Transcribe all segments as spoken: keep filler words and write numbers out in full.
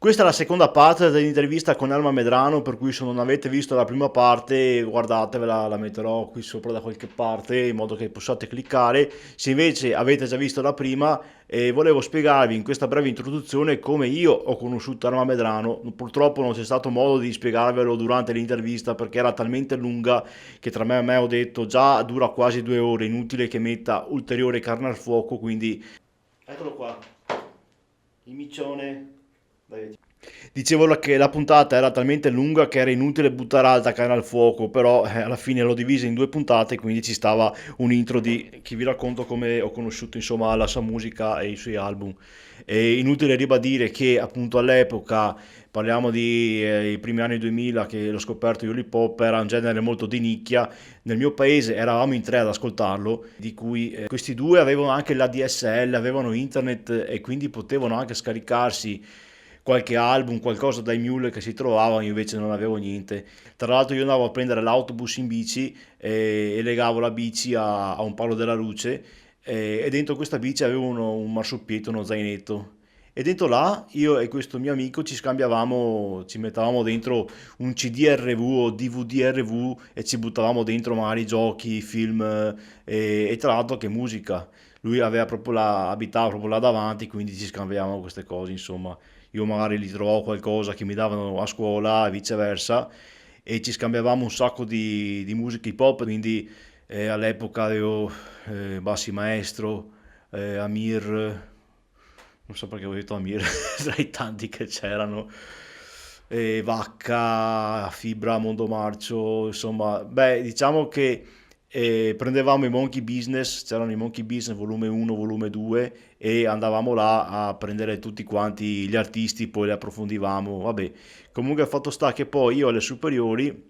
Questa è la seconda parte dell'intervista con Erma Medrano, per cui se non avete visto la prima parte, guardatevela, la metterò qui sopra da qualche parte, in modo che possiate cliccare. Se invece avete già visto la prima, eh, volevo spiegarvi in questa breve introduzione come io ho conosciuto Erma Medrano. Purtroppo non c'è stato modo di spiegarvelo durante l'intervista perché era talmente lunga che tra me e me ho detto: "Già dura quasi due ore, inutile che metta ulteriore carne al fuoco", quindi eccolo qua. Il micione. Dai. Dicevo la- che la puntata era talmente lunga che era inutile buttare altra carne al fuoco, però, eh, alla fine l'ho divisa in due puntate, quindi ci stava un intro di, che vi racconto come ho conosciuto, insomma, la sua musica e i suoi album. È inutile ribadire che appunto all'epoca, parliamo di, eh, i primi anni duemila, che l'ho scoperto io l'hip hop, era un genere molto di nicchia, nel mio paese eravamo in tre ad ascoltarlo, di cui, eh, questi due avevano anche l'A D S L, avevano internet e quindi potevano anche scaricarsi qualche album, qualcosa dai mule che si trovava, io invece non avevo niente. Tra l'altro io andavo a prendere l'autobus in bici e, e legavo la bici a, a un palo della luce e, e dentro questa bici avevo uno- un marsupietto, uno zainetto. E dentro là io e questo mio amico ci scambiavamo, ci mettevamo dentro un C D R V o D V D R V e ci buttavamo dentro magari giochi, film, eh, e, e tra l'altro che musica. Lui aveva proprio la, abitava proprio là davanti, quindi ci scambiavamo queste cose, insomma. Io magari gli trovavo qualcosa che mi davano a scuola e viceversa, e ci scambiavamo un sacco di, di musica hip hop, quindi, eh, all'epoca avevo, eh, Bassi Maestro, eh, Amir, non so perché ho detto Amir, tra i tanti che c'erano, eh, Vacca, Fibra, Mondo Marcio, insomma, beh, diciamo che, eh, prendevamo i Monkey Business, c'erano i Monkey Business volume uno, volume due, e andavamo là a prendere tutti quanti gli artisti, poi li approfondivamo, vabbè. Comunque, fatto sta che poi io alle superiori,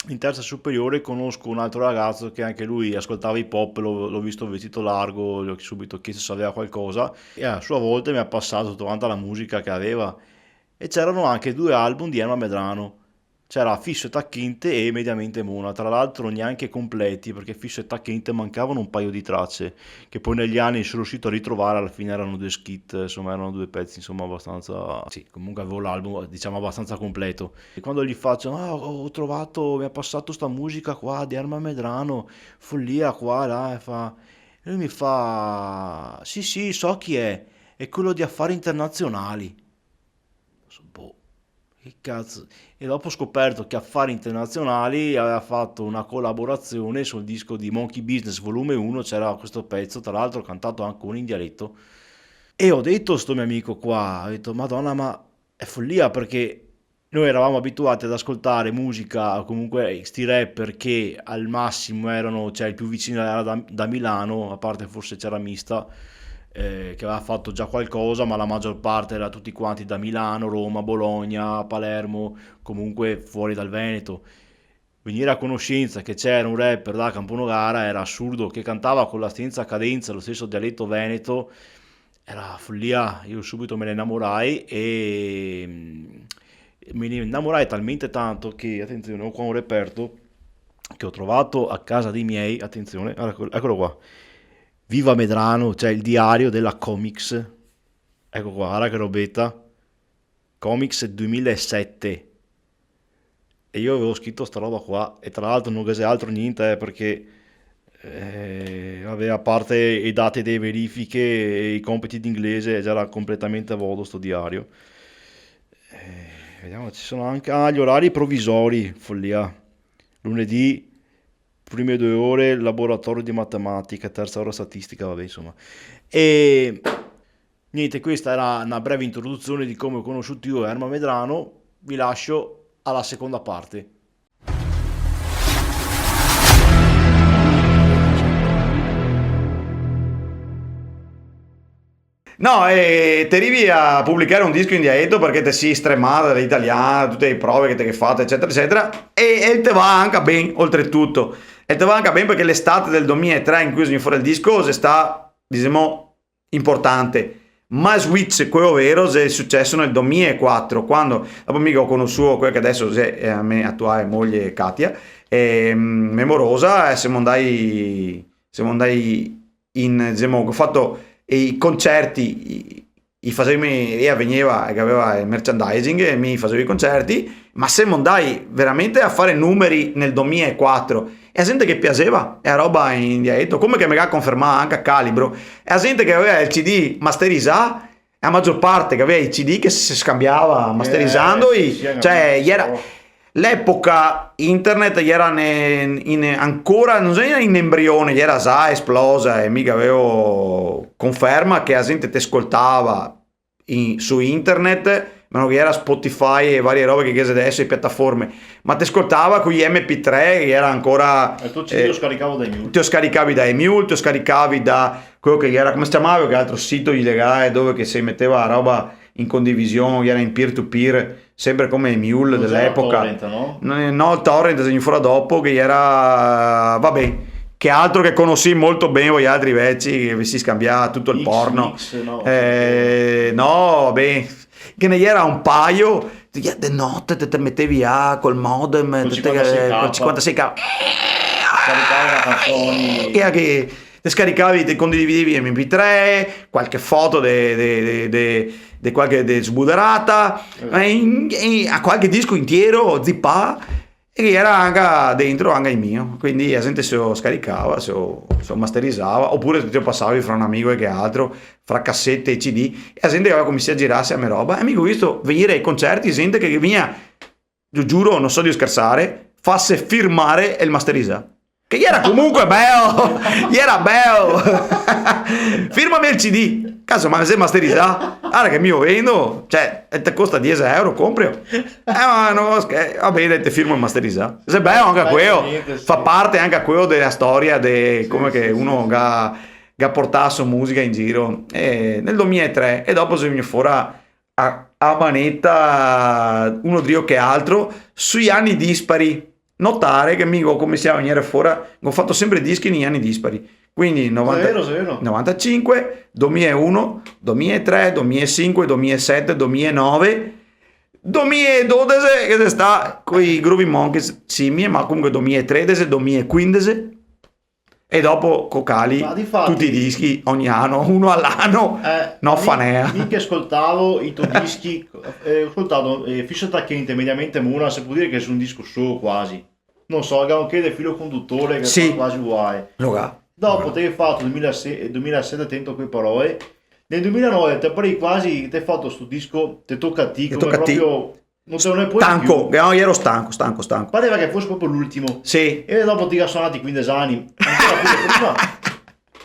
in terza superiore, conosco un altro ragazzo che anche lui ascoltava hip hop, l'ho, l'ho visto vestito largo, gli ho subito chiesto se aveva qualcosa, e a sua volta mi ha passato tutta quanta la musica che aveva, e c'erano anche due album di Erma Medrano. C'era Fisso e Tacchente e Mediamente Mona, tra l'altro neanche completi, perché Fisso e Tacchente mancavano un paio di tracce, che poi negli anni sono riuscito a ritrovare, alla fine erano due skit, insomma, erano due pezzi, insomma, abbastanza, sì, comunque avevo l'album, diciamo, abbastanza completo. E quando gli faccio: "Ah, ho, ho trovato, mi ha passato sta musica qua di Erma Medrano, follia qua, là", e fa, e lui mi fa: "Sì, sì, so chi è, è quello di Affari Internazionali." Boh, che cazzo. E dopo ho scoperto che Affari Internazionali aveva fatto una collaborazione sul disco di Monkey Business volume uno, c'era questo pezzo, tra l'altro cantato ancora in dialetto. E ho detto a sto mio amico qua, ho detto: "Madonna, ma è follia", perché noi eravamo abituati ad ascoltare musica, o comunque sti rapper che al massimo erano, cioè, il più vicino era da, da Milano, a parte forse c'era Mista, eh, che aveva fatto già qualcosa, ma la maggior parte era tutti quanti da Milano, Roma, Bologna, Palermo, comunque fuori dal Veneto. Venire a conoscenza che c'era un rapper da Camponogara era assurdo, che cantava con la stessa cadenza, lo stesso dialetto veneto, era follia. Io subito me ne innamorai e, mm, me ne innamorai talmente tanto che, attenzione, ho qua un reperto che ho trovato a casa dei miei, attenzione, eccolo, eccolo qua. Viva Medrano, cioè il diario della Comics. Ecco qua, guarda che robetta. Comics duemilasette. E io avevo scritto sta roba qua, e tra l'altro non ghe xe altro gnente, eh, perché, eh, vabbè, a parte i dati dee verifiche e i compiti d'inglese, già era completamente vodo sto diario. Eh, vediamo, ci sono anche, ah, gli orari provvisori, follia. Lunedì, prime due ore, laboratorio di matematica, terza ora statistica, vabbè, insomma. E niente, questa era una breve introduzione di come ho conosciuto io Erma Medrano. Vi lascio alla seconda parte. No, e te rivi a publicare un disco in dialetto parché te si stremada da l'italian, tute le prove che te ghe fato, eccetera, eccetera, e, e te va anca ben, oltretuto. E te va anca ben parché l'estate del duemilaetre, in cui xe vegnù fora el disco, xe stà, disemo, importante. Ma el switch, queo vero, xe suceso nel duemilaequatro, quando, dopo mi go conosuo quea che deso xe, eh, a me atuale moglie Katia, e, mm, me morosa, e semo ndai, semo ndai in, disemo, go fato i concerti, i, i fasevi, ea vegneva e gaveva el merchandising e mi fasevo i concerti, ma semo ndai veramente a fare numeri nel domila e quatro, e a zente ghe piaseva, e a roba in dialeto, come che me ga confermà anca Calibro, e a zente che gaveva el C D masterizà, e a magior parte che gaveva i C D che se scambiava masterizando, eh, sì, sì, cioè, gera, l'epoca internet gera ne, in, ancora, no gera in embrione, gera za esplosa, e mi gavevo conferma che a zente te scoltava in, su internet, ma no ghe gera Spotify e varie robe che ghe xe deso, e piataforme, ma te scoltava coi M P tre, che gera ancora, eh, te lo scaricavi da Emule. Te lo scaricavi da Emule, te lo scaricavi da queo che gera, come se ciamava quel altro sito ilegale dove che se meteva la roba in condivision, gera in peer to peer, sempre come Emule de l'epoca. No, no, el torrent xe vegnù fora dopo, che gera, vabè, che altro che conosì molto ben voialtri veci, che ve si scambià tuto el porno. Mix, no, eh, no, vabè, che ghe ne gera un paio, de note te, te metevi là col modem, col cinquantasei K. Col cinquantasei K. Caricavi le canzoni. E che te scaricavi, te condividevi M P tre, qualche foto de, de, de, de, de qualche de sbuderata, eh, e in, e a qualche disco intiero, zipà, e che gera anca dentro, anca el mio. Quindi a zente se lo scaricava, se lo, se lo masterizava, opure te lo pasavi fra un amigo e che altro, fra casete e C D, e a zente che gaveva cominsià a girarse a me roba, e mi go visto vegnire ai concerti zente che vegnea, lo giuro, no so de schersare, farse firmare el masterizà. Che gera comunque beo, gera beo. Firmame el C D. Caso, ma xe masterizà? Ara che mi lo vendo, cioè, e te costa diese euro, comprio. Eh, ma no, sche-, va ben, te firmo el masterizà. Xe beo anca queo, fa parte anca queo de la storia de come che uno ga, ga portà so musica in giro. E nel domila e tre, e dopo xe vegnù fora a, a maneta, uno drio che altro, sui ani dispari. Notare che mi go cominsià a vegnere fora, go fato sempre dischi nei ani dispari. Quindi novanta, xe vero, xe vero, novantacinque, domila e uno, domila e tre, domila e sinque, domila e sete, domila e nove, domila e dodese, che xe stà coi Groovy Monkeys, simie, ma comunque domila e tredese, domila e quindese. E dopo co Cali, ma difati, tuti i dischi, ogni ano, uno a l'ano, eh, no fa nea. Mi, mi che scoltavo i to dischi, eh, go scoltà, eh, Fisso Tachente, Mediamente Mura, se pol dire che xe un disco suo quasi. No so, ga anca el filo condutore che xe quasi uguale. Sì. Dopo te ga fato domilasete, domilasete, tento che parole. Nel domilanove te pare quasi, te ga fato sto disco, Te toca a ti, come proprio No te, no te pol pì. Stanco, no, iero stanco, stanco, stanco. Pareva che fose proprio l'ultimo. Sì. E dopo te ga sonà quindese ani. Ancora pì de prima.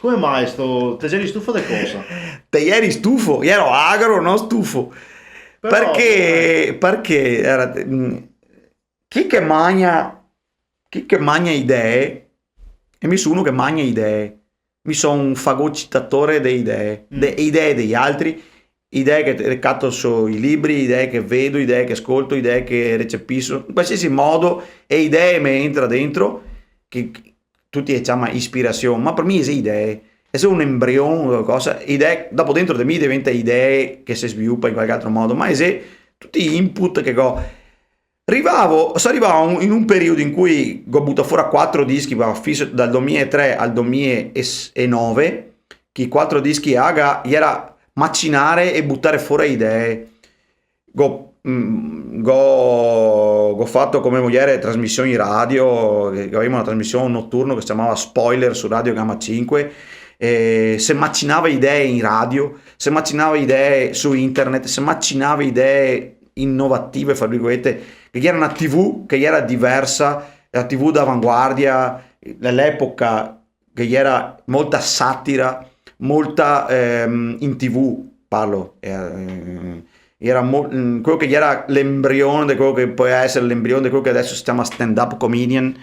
Come mai sto, te geri stufo de cosa? Te geri stufo, iero agro, no stufo. Però, parché, eh, parché iera, mm, chi che magna, chi che magna idee, e mi so uno che magna idee, mi so un fagocitatore de idee, mm, de idee dei altri, idee che recato sui libri, idee che vedo, idee che scolto, idee che recepiso, in qualsiasi modo, e idee me entra dentro, che tuti le ciama ispirasion, ma par mi xe idee, e xe un embrion, cosa, idee, dopo dentro de mi deventa idee che se svilupa in qualche altro modo, ma xe tuti i input che go. Rivavo, so rivà a un, in un periodo in cui go butà fora quatro dischi, ma fiso dal domila e tre al domila e nove, che i quatro dischi là, iera macinare e butare fora idee. Go, mm, go, go fato co me mojer trasmision in radio, che gavevimo na trasmision noturno che se ciamava Spoiler su Radio Gama cinque, e se macinava idee in radio, se macinava idee su internet, se macinava idee inovative, fra virgolette, che iera na T V che iera diversa, la T V d'avanguardia, l'epoca che iera molta satira, molta, ehm, in T V, parlo, eh, iera mo-, mm, queo che iera l'embrion de queo che podeva esare l'embrion de queo che deso se ciama stand-up comedian,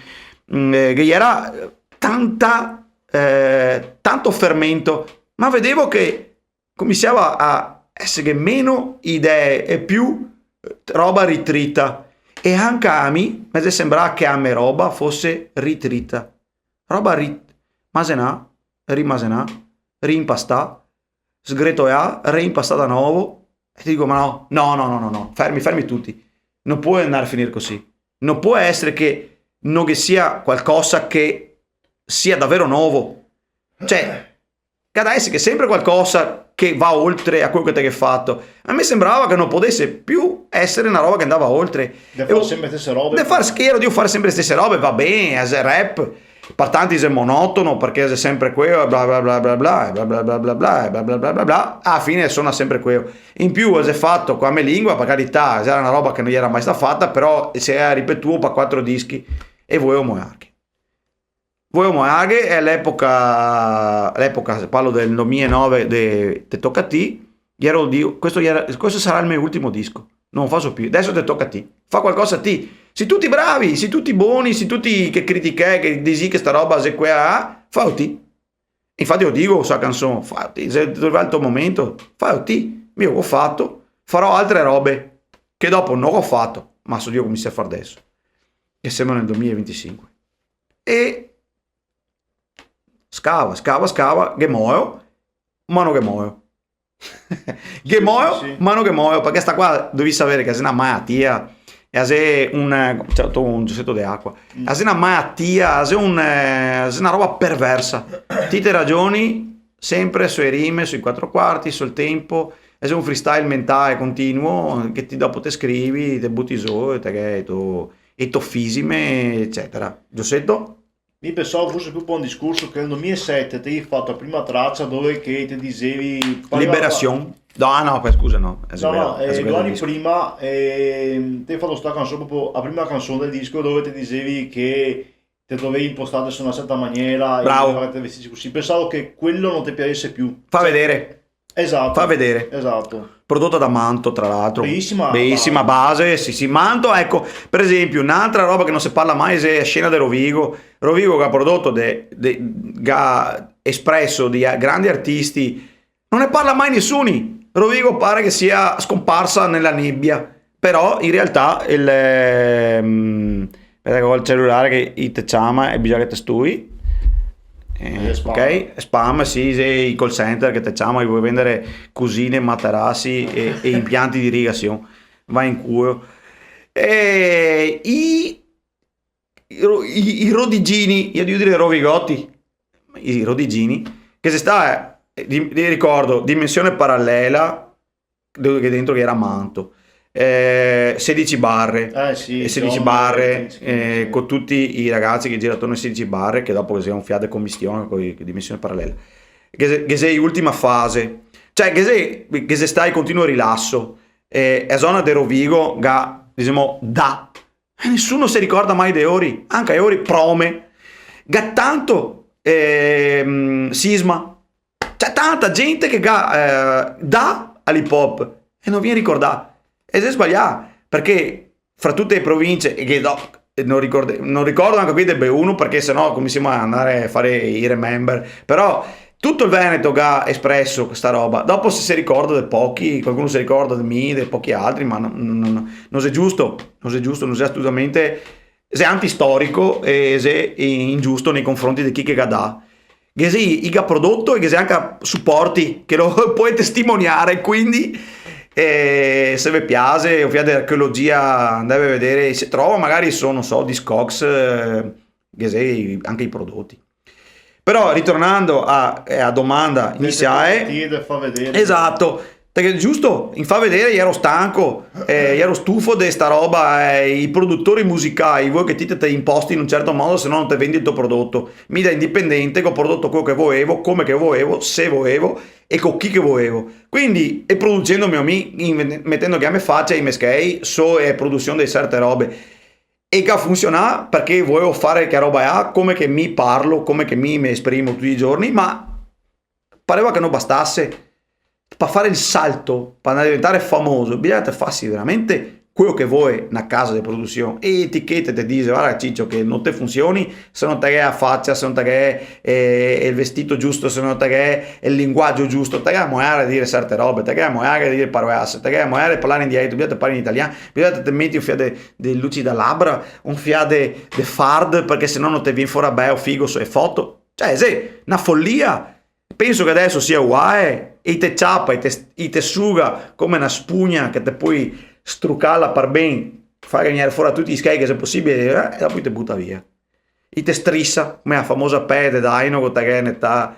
mm, eh, che iera tanta, eh, tanto fermento, ma vedevo che cominsiava a esare meno idee e più, eh, roba ritrita. E anca a mi me xe sembrà che a me roba fose ritrita. Roba rit-, masenà, rimasenà, rimpastà, sgretoià, reimpastà da novo. E te digo, ma no, no, no, no, no, no, fermi, fermi tuti. No pol andare a finire cusì. No pol esare che no ghe sia qualcosa che sia davero novo. Cioè, ga da esare che sempre qualcosa che va oltre a queo che te ghe fato. A me sembrava che no podese più esare na roba che ndava oltre. De far sempre le stese robe. De far, che iero drio far sempre le stese robe, va ben, xe rap, par tanti xe monotono, parché xe sempre queo, e bla bla bla bla bla, e bla bla bla bla bla, e bla bla bla bla bla, a la fine sona sempre queo. In più, xe fato co la me lingua, par carità, iera na roba che no iera mai sta fata, però se iera ripetuo par quatro dischi, e voevo moarghe. Voevo moarghe, e a l'epoca, a l'epoca, parlo del domilanove, de Te toca a ti, iero drio, questo iera, questo sarà el me ultimo disco, no faso più, deso te toca a ti, fa qualcosa ti, si tuti bravi, si tuti boni, si tuti che critichè, che disi che sta roba xe quea, falo ti. Infati lo digo, sta canson, falo ti, xe rivà el to momento, falo ti, mi lo go fato, farò altre robe, che dopo no go fato, ma so drio cominsiar a far deso, che semo nel domilavintisinque. E scava, scava, scava, ghe moeo, ma no ghe moeo. Ghe moeo, sì, ma no ghe moeo, parché sta qua dovì saver che xe na malatia, e xe un, cioè, un giuseto de acua, mm, xe na malatia, xe un, eh, xe na roba perversa. Ti te ragioni sempre sui rime, sui quatro quarti, sul tempo, e xe un freestyle mentale continuo, che ti dopo te scrivi, te buti zo, e te ghe e to, e to fisime, ecetera. Giuseto? Mi pensavo fose proprio un discorso che nel domilasete te ghevi fato la prima tracia dove che te disevi... Liberasion. No, no, scusa, no. No, no, eh, due ani prima, eh, te ghevi fato sta canson, proprio la prima canson del disco, dove te disevi che te dovevi impostarte su na certa maniera, e... Bravo. Che te vestissi cusì. Pensavo che queo no te piasese più. Fa vedere. Esato. Fa vedere. Esato. Prodoto da Manto, tra l'altro. Belisima, belisima base, sì, sì. Manto, eco, par esenpio, n'altra roba che no se parla mai xe la scena de Rovigo. Rovigo che ga prodoto de, de, ga espreso de grandi artisti. No ne parla mai nisuni. Rovigo pare che sia sconparsa nela nebia. Però in realtà el, ehm, speta che go el celulare che i te ciama e bisogna che te stui. Eh, eh, spam. Ok? Spam, sì, sì, i call center che te ciama, i vol vendere cusine, materasi e, e impianti de irigasion. Va in culo. E i, i ro-, i, i rodigini, mi voio dire rovigoti, i rodigini, che xe sta, eh, di, di, ricordo, Dimension Paralela, dove che dentro ghe iera Manto. Eh, Sedici Barre. Eh, sì, e Sedici Barre, sì, eh, sì, co tuti i ragasi che gira atorno a Sedici Barre, che dopo ghe xe un fià de comistion co i, co Dimension Paralela. Che xe, che xe Ultima Fase. Cioè, che xe, che xe sta in continuo rilaso. Eh, la zona de Rovigo ga, disemo, da. E nesuno se ricorda mai de lori, anca lori, Prome. Ga tanto, ehm, sisma. Cioè, tanta gente che ga, eh, da a l'hip hop e no vien ricordà. E xe sbalià, parché fra tute le province, e che no, e no ricorde-, no ricordo anca quei del B uno, parché se no cominsiemo a ndare a fare i remember, però tuto el Veneto ga espreso sta roba. Dopo se, se ricorda de pochi, qualcuno se ricorda de mi, de pochi altri, ma no, no, no, no xe giusto, no xe giusto, no xe asolutamente, xe antistorico e xe ingiusto nei confronti de chi che ga da. Ghe xe i ga prodoto e ghe xe anca suporti che lo pol testimoniare, quindi, eh, se ve piaxe, o fè de archeologia, ndè a vedere, se trova magari so, no so, Discogs, eh, ghe xe anca i prodoti. Però, ritornando a, eh, a domanda inisiale, te ghe fa vedere. Esato, parché giusto, in fa vedere, iero stanco, eh, iero stufo de sta roba, eh, i produtori musicai, vol che ti te, te imposti in un certo modo, se no no te vendi el to prodoto. Mi da indipendente go prodoto queo che voevo, come che voevo, se voevo e co chi che voevo. Quindi, e producendomelo mi, in-, metendo che a me facia, i me schei, so e produsion de certe robe. E ga funsionà parché voevo fare che roba là, come che mi parlo, come che mi me esprimo tuti i giorni, ma pareva che no bastase. Pa fare el salto, pa ndare a diventare famoso, bisogna che te fasi veramente queo che vol na casa de produsion. E etichete te dixe: "Varda, Cicio, che no te funsioni se no te ghe la facia, se no te ghe, eh, el vestito giusto, se no te ghe el linguagio giusto, te ghe da moare a dire certe robe, te ghe da moare a dire parołase, te ghe da moare a parlare in dialeto, bisogna che te parli in italian, bisogna che te meti un fià de, de luci da labra, un fià de, de fard, parché se no no te vien fora beo, figo su e foto." Cioè, xe na folia. Penso che deso sia uguale, e i te ciapa, i te, i te suga come na spugna che te pol strucarla par ben, far vegnere fora tuti i schei che xe posibile, eh, e dopo i te buta via. I te strisa, come la famosa pele de daino che te ghe netà,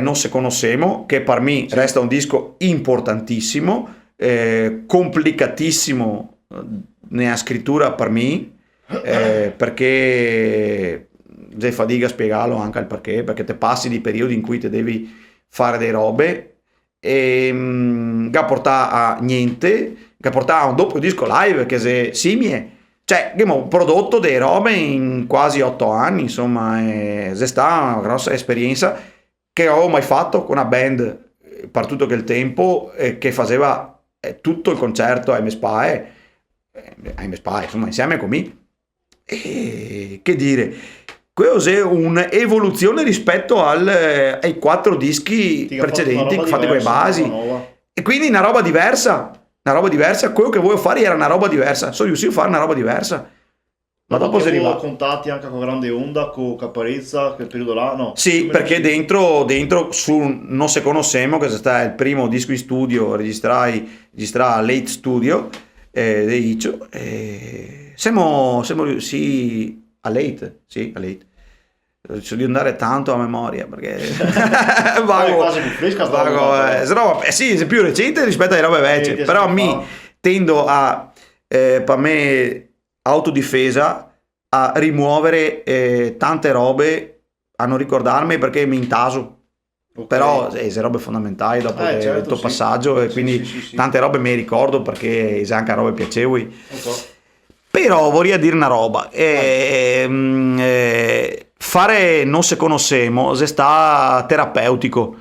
No se conosemo, che par mi resta un disco importantisimo, eh, conplicatisimo, eh, nea scritura par mi, eh, parché xe fadiga a spiegarlo anca el parché, parché te pasi dei periodi in cui te devi fare dee robe, e, mm, ga portà a gnente, ga portà a un dopio disco live, che xe simie. Cioè, ghemo prodoto dee robe in quasi oto ani, insoma, e xe stà na grosa esperiensa che no gavevo mai fato co na band, eh, par tuto quel tempo, eh, che faseva, eh, tuto el concerto a e me spae, eh, a e me spae, insoma, insieme co mi. E che dire, queo xe un'evoluzione rispeto al, eh, ai quatro dischi precedenti fati co e basi. E quindi na roba diversa, na roba diversa, queo che voevo fare iera na roba diversa, so riusìo a fare na roba diversa. Ma dopo xe rivà. Contati anca co Grande Onda, co Caparezza, quel periodo là, no? Sì, parché dentro, dentro su No se conosemo, che xe stà el primo disco in studio registrà, registrà a Late Studio, eh, de Icio, eh, semo, semo riuscì a Late, sì, a Late. Cerco de ndare tanto a memoria, parché vago, quasi più fresca sta roba, eh, però. Xe roba, eh, sì, xe più recente rispeto a robe vecie, sì, però mi tendo a, eh, par me autodifesa, a rimuovere, eh, tante robe, a no ricordarme parché me intaso. Ok. Però, eh, xe robe fondamentali dopo del to pasajo, e quindi tante robe me ricordo parché xe anca robe piacevoli. Però voria dir na roba, eh, mm, eh, fare No se conosemo xe stà terapeutico,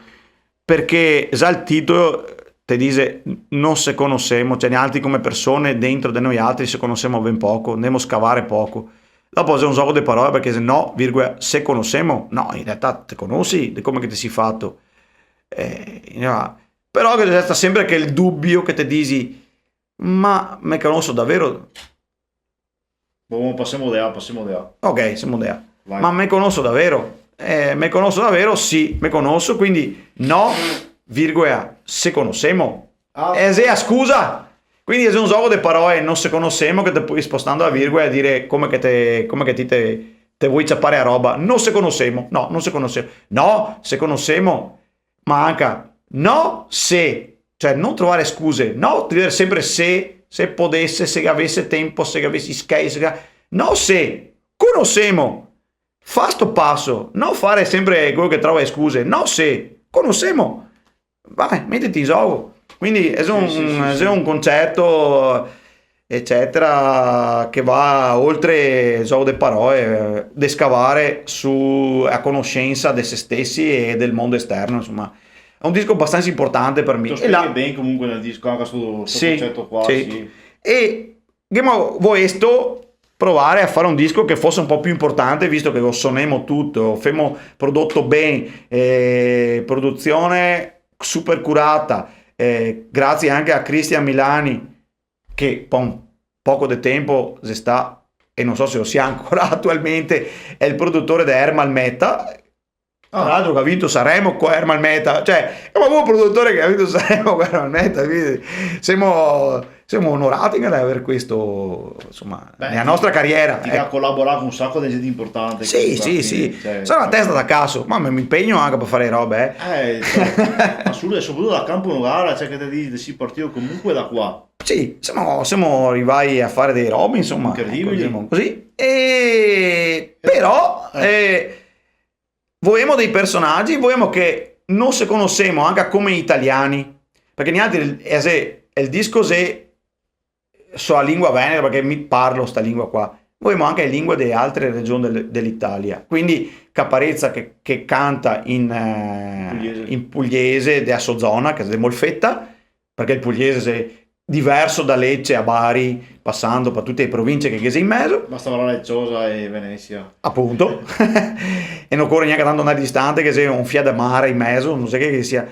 parché xa el titolo te dixe No se conosemo, cioè, nialtri come persone dentro de noialtri se conosemo ben poco, ndemo scavare poco. Dopo xe un xogo de parole, parché se no, virgola, se conosemo, no, in realtà te conosi, de come che te si fato. Eh, no. Però che resta sempre quel dubio che te dixi, ma me conoso davero? Bon, pasemo de là, pasemo de là. Ok, semo de là. Vai. Ma me conoso davero? Eh, me conoso davero? Sì, me conoso, quindi no, virgola, se conosemo. Ah. Eh, xe a scusa. Quindi xe un xogo de parole, no se conosemo, che te pol spostando la virgola e dire come che te, come che ti te, te vol ciapare a roba. No se conosemo. No, no se conosemo. No, se conosemo. Ma anca, no se, cioè, no trovare scuse, no dire sempre se, se podese, se gavese tempo, se gavesi schei, se ga-, no se, conosemo, fa sto paso, no fare sempre queo che trova scuse, no se, conosemo, vai, metiti in xogo. Quindi xe un, sì, sì, sì, xe un concerto ecetera, che va oltre el xogo de parole, eh, de scavare su a conoscensa de se stesi e del mondo esterno, insoma. Xe un disco abastansa inportante par mi. Te lo spieghi ben comunque nel disco, anca sto, sto concerto qua, sì. E ghemo voesto provare a fare un disco che fose un po' più inportante, visto che lo sonemo tuto, femo prodoto ben, eh, produzione super curata, eh, grazie anca a Cristian Milani, che pa un poco de tempo xe stà, e no so se lo sia ancora atualmente, xe el produtore de Ermal Meta, Tra l'altro che ga vinto Sanremo co Hermal Meta, cioè, semo un produtore che ga vinto Sanremo co Hermal Meta, quindi semo, semo onorati de aver questo, insoma, nela nostra cariera, eco. Ti ga colaborà co un saco de gente inportante. Sì, sì, sì. Son na testa da caso, ma me, me impegno anca par far robe, eh. Eh, cioè, ma su-, sopratuto da campo nogara, cioè, che te disi, te si partìo comunque da qua. Sì, semo, semo rivai a far dee robe, insoma, incredibili. Eco, disemo cusì. E, però, eh, voemo dei personagi, voemo che no se conosemo anca come italiani, parché nialtri, eh, xe, el disco xe so a lingua veneta, parché mi parlo sta lingua qua, voemo anca e lingue de altre regioni del, de l'Italia. Quindi Caparezza che, che canta in, eh, in pugliese dea so zona, che xe de Molfetta, parché el pugliese xe diverso da Lecce a Bari, pasando par tute e provincie che, che xe in mezo. Basta parlar de Ciosa e Venesia. Apunto. E no ocore gnanca tanto andar distante, che xe un fià de mare in mezo, no so che, che sia.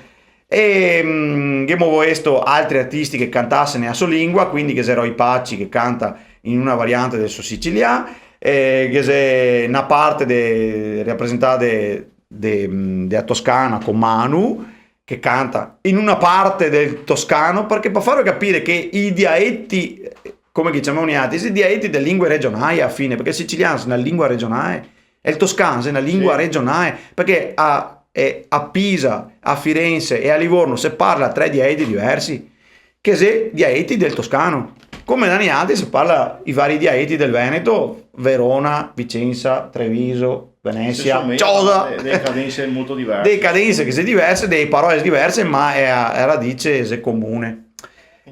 E, mm, ghemo voesto altri artisti che cantase nea so lingua, quindi ghe xe Roy Paci che canta in una variante del so sicilian, e ghe xe na parte de, rapresentà de, de, mm, dea Toscana co Manu, che canta in una parte del toscano, parché par farve capire che i diaeti, come che i ciamemo nialtri, i diaeti de lingue regionai a fine, parché el sicilian xe na lingua regionai, e el toscan xe na lingua regionai, parché a, eh, a Pisa, a Firenze e a Livorno se parla tre diaeti diversi, che xe diaeti del toscano. Come da nialtri se parla i vari diaeti del Veneto, Verona, Vicenza, Treviso, Venesia, Ciosa. Dee cadense molto diverse. Dee cadense che xe diverse, dee parole diverse, ma a, a radice xe comune.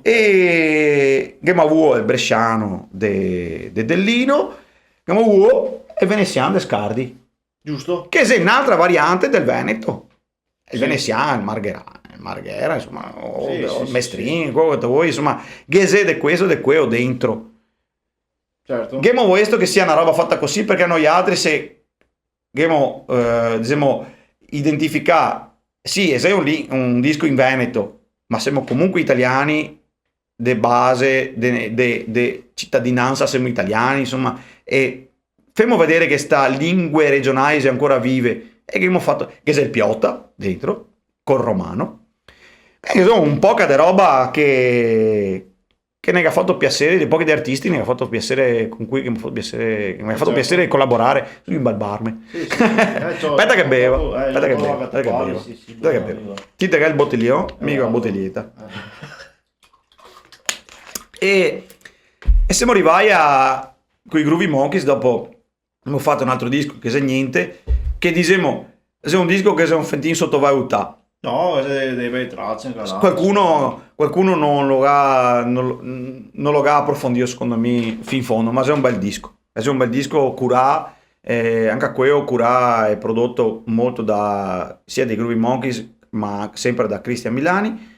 E ghemo avuo el bresciano de, de Dellino, ghemo avuo el venesian de Scardi. Giusto. Che xe n'altra variante del veneto. El venesian, el marghera-, el marghera, insoma, o, sì, o el mestrin, quelo che te vol, insoma, ghe xe de questo, de quelo dentro. Certo. Ghemo voesto che sia na roba fata cusì, parché noialtri se ghemo, eh, disemo, identificà, sì, xe un li-, un disco in veneto, ma semo comunque italiani, de base, de, de, de citadinansa, semo italiani, insoma, e femo vedere che sta lingue regionai xe ancora vive, e che ghemo fato, che xe el piota, dentro, col romano, e che xe un poca de roba che, che ne ga fato piasere, de pochi de artisti ne ga fato piasere, con cui che me ga fato piasere, che me ga fato piasere colaborare, su, inbalbarme. Sì, sì. Eh, ciò, speta che bevo, eh, speta che bevo, speta che bevo. Sì, sì, speta che bevo. Ti te ga el botilion, mi go la botilieta. E, e semo rivai a, coi Groovy Monkeys, dopo ghemo fato un altro disco che xe gnente, che disemo, xe un disco che xe un fentin sotovalutà. No, xe de, de bele trace, anca là. Qualcuno, qualcuno no lo ga, no lo, no lo ga aprofondìo, secondo mi, fin fondo, ma xe un bel disco. Xe un bel disco curà, eh, anca queo curà e prodoto molto da, sia dei Groovy Monkeys, ma sempre da Cristian Milani.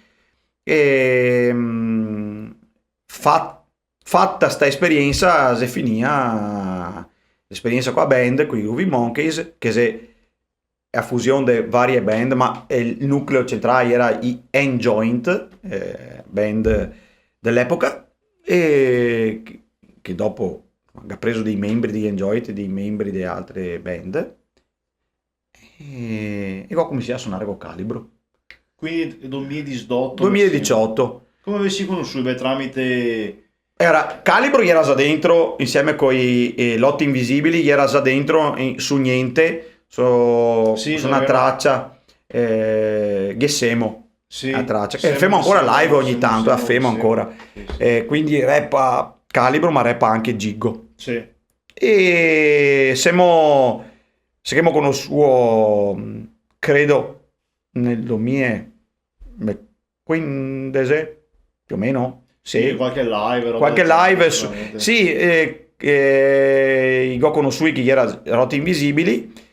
E, mm, fa-, fata sta esperiensa, xe finìa l'esperiensa co a band, coi Groovy Monkeys, che xe a fusion de varie band, ma el nucleo centrale iera i Enjoint, eh, band de l'epoca, e che, che dopo ga preso dei membri dei Enjoint e dei membri de altre band. E, e go cominsià a sonare co Calibro. Quindi domiladisdoto. Domiladisdoto. Come ve si conosui? Beh, tramite... Iera, Calibro iera za dentro, insieme coi, eh, Lotti Invisibili, iera za dentro in, su Gnente, so, sì, su na tracia, eh, Ghe semo, sì, a tracia. Che femo ancora live ogni tanto, la femo ancora. Sì, sì. Eh, quindi repa Calibro, ma repa anche Giggo. Sì. E semo, se ghemo conosuo, credo, nel domie-, me-, quindese, più o meno, sì. Sì, qualche live, roba del genere, sì, sicuramente. Sì, eh, eh, i go conosui che i iera Lotti Invisibili,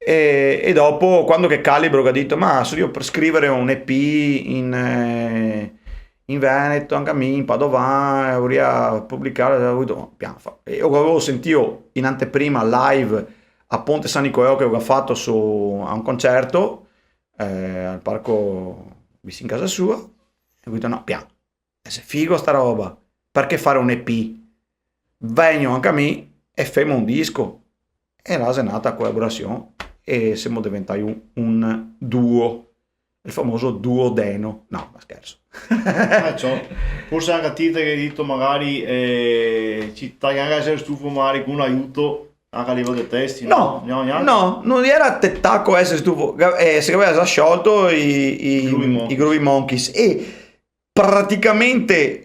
e, e dopo, quando che Calibro ga dito, "Ma so drio scrivare un E P in, eh, in veneto, anca mi, in padovan, voria publicare", go dito, "Pian, fa." E mi gavevo sentìo in anteprima live a Ponte San Nicolò che gavevo fato su, a un concerto, eh, al parco vicin casa sua, e go dito, "No, pian, xe figo sta roba, parché fare un E P? Vegno anca mi e femo un disco." E là xe nata a colaborasion. e semo deventai un, un duo, el famoso duodeno. No, ma scherso. Eh, ciò. Forse anca ti te ghe dito magari, eh, ci, te ghe anca esere stufo magari co un aiuto anca a liveło de testi, no? No, no, gnanca? No, no gera tetaco esere stufo, ga-, eh, se gaveva za sciolto i, i, I Groovy Monkeys. I Groovy Monkeys. E praticamente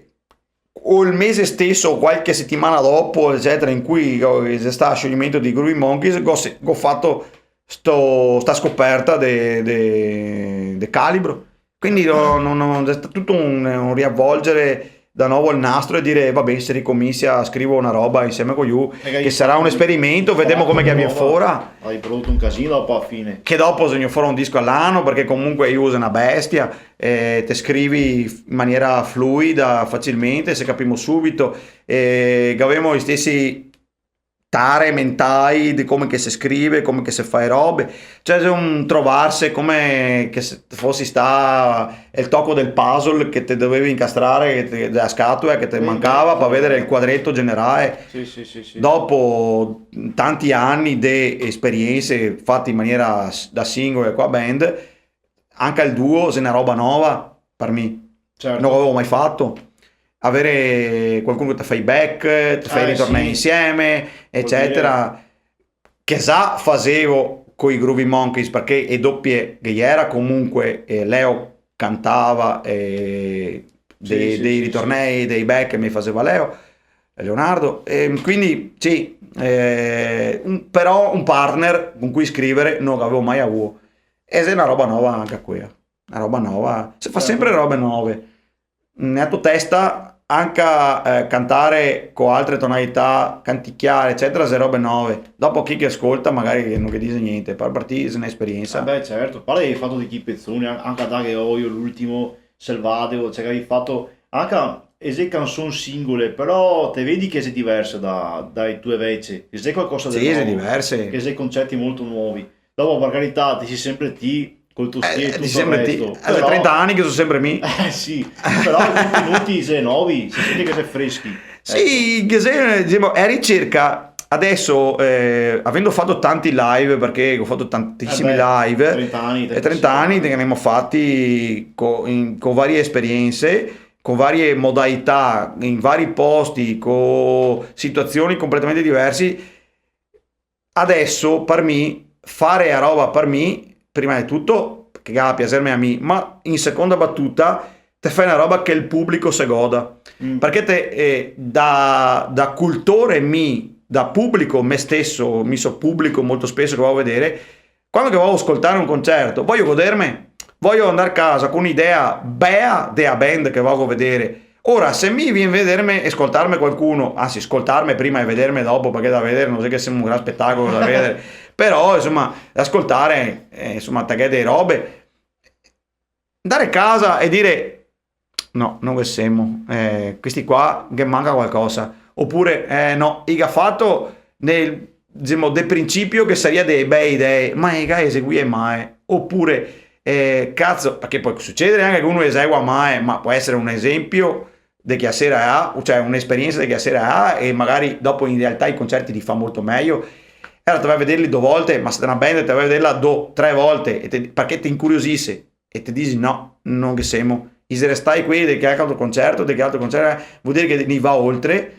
o el mese steso o qualche setimana dopo, ecetera, in cui go, xe stà el sciogliemento dei Groovy Monkeys, go se-, go fato sto, sta scoperta de, de, de Calibro. Quindi no, no, no, xe stà tuto un, un riavolgere da novo el nastro e dire, "Va ben, se ricominsia, scrivo na roba insieme co lu, che sarà un esperimento, vedemo come che vien fora." Hai prodoto un casino dopo a fine. Che dopo xe vegnù fora un disco a l'ano, parché comunque lu xe na bestia, e te scrivi in maniera fluida, facilmente, se capimo subito, e gavemo i stesi tare mentai de come che se scrive, come che se fa e robe. Cioè, xe un trovarse come che se fosi stà el toco del puzzle che te dovevi incastrare, che te, dela scatoła che te mancava par vedere el quadreto generale. Sì, sì, sì, sì. Dopo tanti ani de esperiense fate in maniera s-, da singolo e co a band, anca el duo xe na roba nova par mi. Certo. No gavevo mai fato. Avere qualcuno che te fa i back, te fa i ritornei insieme, ecetera. Che za fasevo coi Groovy Monkeys, parché e dopie ghe gera comunque, eh, Leo cantava, eh, dei, dei ritornei, dei back me i faseva Leo, Leonardo. E quindi, sì, eh, un, però un partner con cui scrivere no gavevo mai avuo. E xe na roba nova anca quea. Na roba nova. Se fa sempre robe nove. Nea to testa, anca, eh, cantare co altre tonalità, cantichiare, ecetera, xe robe nove. Dopo chi che scolta magari no ghe dixe gnente, par, par ti xe n'esperiensa. Eh beh, certo, a parte el fato de chi pezoni, an-, anca Daghe Oio, l'ultimo, Selvadego, cioè che gavevi fato anca, e xe canson singole, però te vedi che xe diverse da, da e tue vece, che xe qualcosa de novo, sì, xe diverse, che xe conceti molto novi. Dopo, par carità, te si sempre ti, col to stile, eh, tuto el resto. Xe trenta ani che so sempre mi. Eh, sì, però i contenuti xe novi, se sente che xe freschi. Sì, eco. Che xe, disemo, xe ricerca. Adeso, eh, avendo fato tanti live, parché go fato tantisimi live, eh beh, trenta ani, eh, trenta ani che ne gavemo fati co, in, co varie esperiense, co varie modalità, in vari posti, co situazioni completamente diversi, Adeso, par mi, fare a roba par mi, prima de tuto, che ga da piaserme a mi, ma in seconda batuta, te fè na roba che el publico se goda. Mm. Parché te, eh, da, da cultore mi, da publico, me steso, mi so publico molto speso che vao a vedere, quando che vao a scoltare un concerto, vojo goderme, vojo andar casa co un'idea bea de a band che vao a vedere, Ora, se mi vien vederme e scoltarme qualcuno, ansi, scoltarme prima e vederme dopo, parché da vedere no xe che semo un gran spetacolo da vedere, però, insoma, ascoltare, eh, insoma, te ghe de robe. Andare casa e dire, "No, no ghe semo, eh, questi qua ghe manca qualcosa." Opure, eh, "No, i ga fato nel, disemo, de principio che saria dee bee idee, ma i ga eseguie mae." Opure, eh, cazo, parché pol sucedere anca che uno esegua mae, ma pol esere un esempio de che a sera là, cioè un'esperiensa de che a sera là, e magari dopo in realtà i concerti li fa molto mejo. E alora te vai a vederli do volte, ma se te na band te vai a vederla do, tre volte, e te, parché te incuriosise, e te disi, "No, no ghe semo." I xe restai quei de che altro concerto, de che altro concerto, eh, vol dire che i va oltre.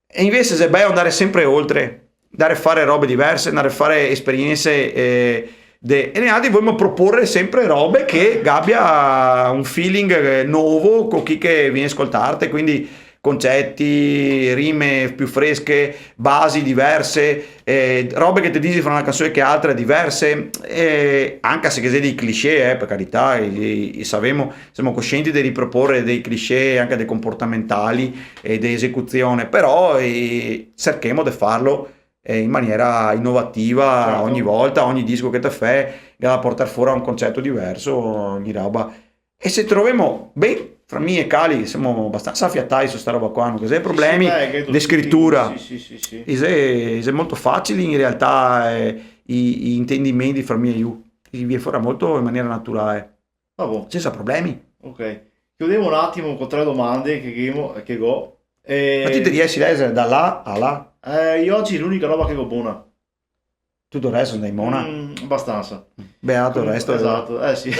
E invese xe beo andare sempre oltre, andare a fare robe diverse, andare a fare esperiense, eh, de-, e noialtri volemo propore sempre robe che gabia un feeling, eh, novo co chi che vien a scoltarte, quindi conceti, rime più fresche, basi diverse, eh, robe che te disi fra na canson e che altra diverse, e anca se ghe xe dei cliché, eh, par carità, i, i, i savemo, semo coscienti de ripropore dei cliché anca de comportamentali e de esecuzione, però, eh, serchemo de farlo, eh, in maniera inovativa, certo, ogni volta, ogni disco che te fè, che ga da portar fora un concerto diverso, ogni roba. E se trovemo ben, fra mi e Cali, semo abastansa afiatai su sta roba qua, no ghe xe problemi de scritura. Sì, beh, sì, sì, sì, sì. I xe, i xe molto facili in realtà, eh, i, i intendimenti fra mi e lu. I vien fora molto in maniera naturale. Va bon. Sensa problemi. Ok. Chiudemo un atimo co tre domande che, che ghemo, che go. Eh, ma ti te riesi a lèxare da là a là? Eh, mi ogi l'unica roba che go bona. Tuto el resto ndè in mona? Mm, abastansa. Beato el Comunque, resto. Esato, eh sì.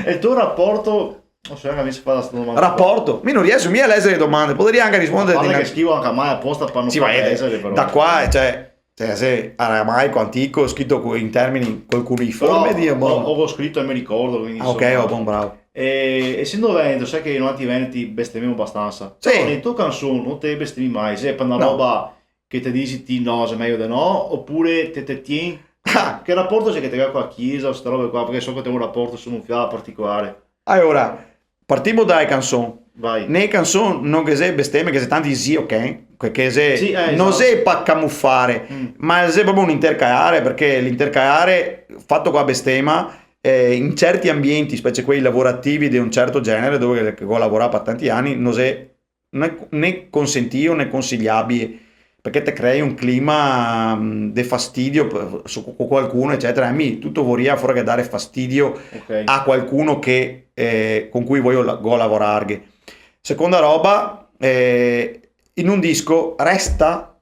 E el to raporto, no so, mi se fa sta domanda. Raporto? Mi no rieso mia a lèzare le domande, podarìa anca A risponderte parte in che scrivo anca mal aposta par no Sì, far ma, eh, lèzare, però. Da qua, cioè, cioè, xe aramaico antico, scrito co-, in termini, col cuneiforme, Però Dio, ho, boh. Ho scrito e me ricordo, quindi, Ah, ok, insoma. Oh, bon, bravo. E, e sendo veneti, sa che noialtri veneti bestemiemo abastansa. Sì. Però nele to canson no te bestemi mai, se xe par na No. roba che te disi ti no, xe mejo de no, opure te, te tien... Ah. Che raporto xe che te ga co la chiesa o ste robe qua? Parché so che te ga un raporto, insoma, un fià particolare. Alora, partimo da le canson. Vai. Nele canson no ghe xe besteme, ghe xe tanti zio che, che, che xe, Sì, eh, no esato. Xe par camufare, Mm. ma xe proprio un intercalare, parché l'intercalare fato co la bestema, eh, in certi ambienti, specie quei lavorativi de un certo genere, dove che, che go lavorà par tanti ani, no xe né, né consentìo né consiliabile, parché te crei un clima, mm, de fastidio p-, su, co qualcuno, ecetera. E mi tuto vorìa fora che dare fastidio Ok. a qualcuno che, eh, con cui vojo la-, go lavorarghe. Seconda roba, eh, in un disco resta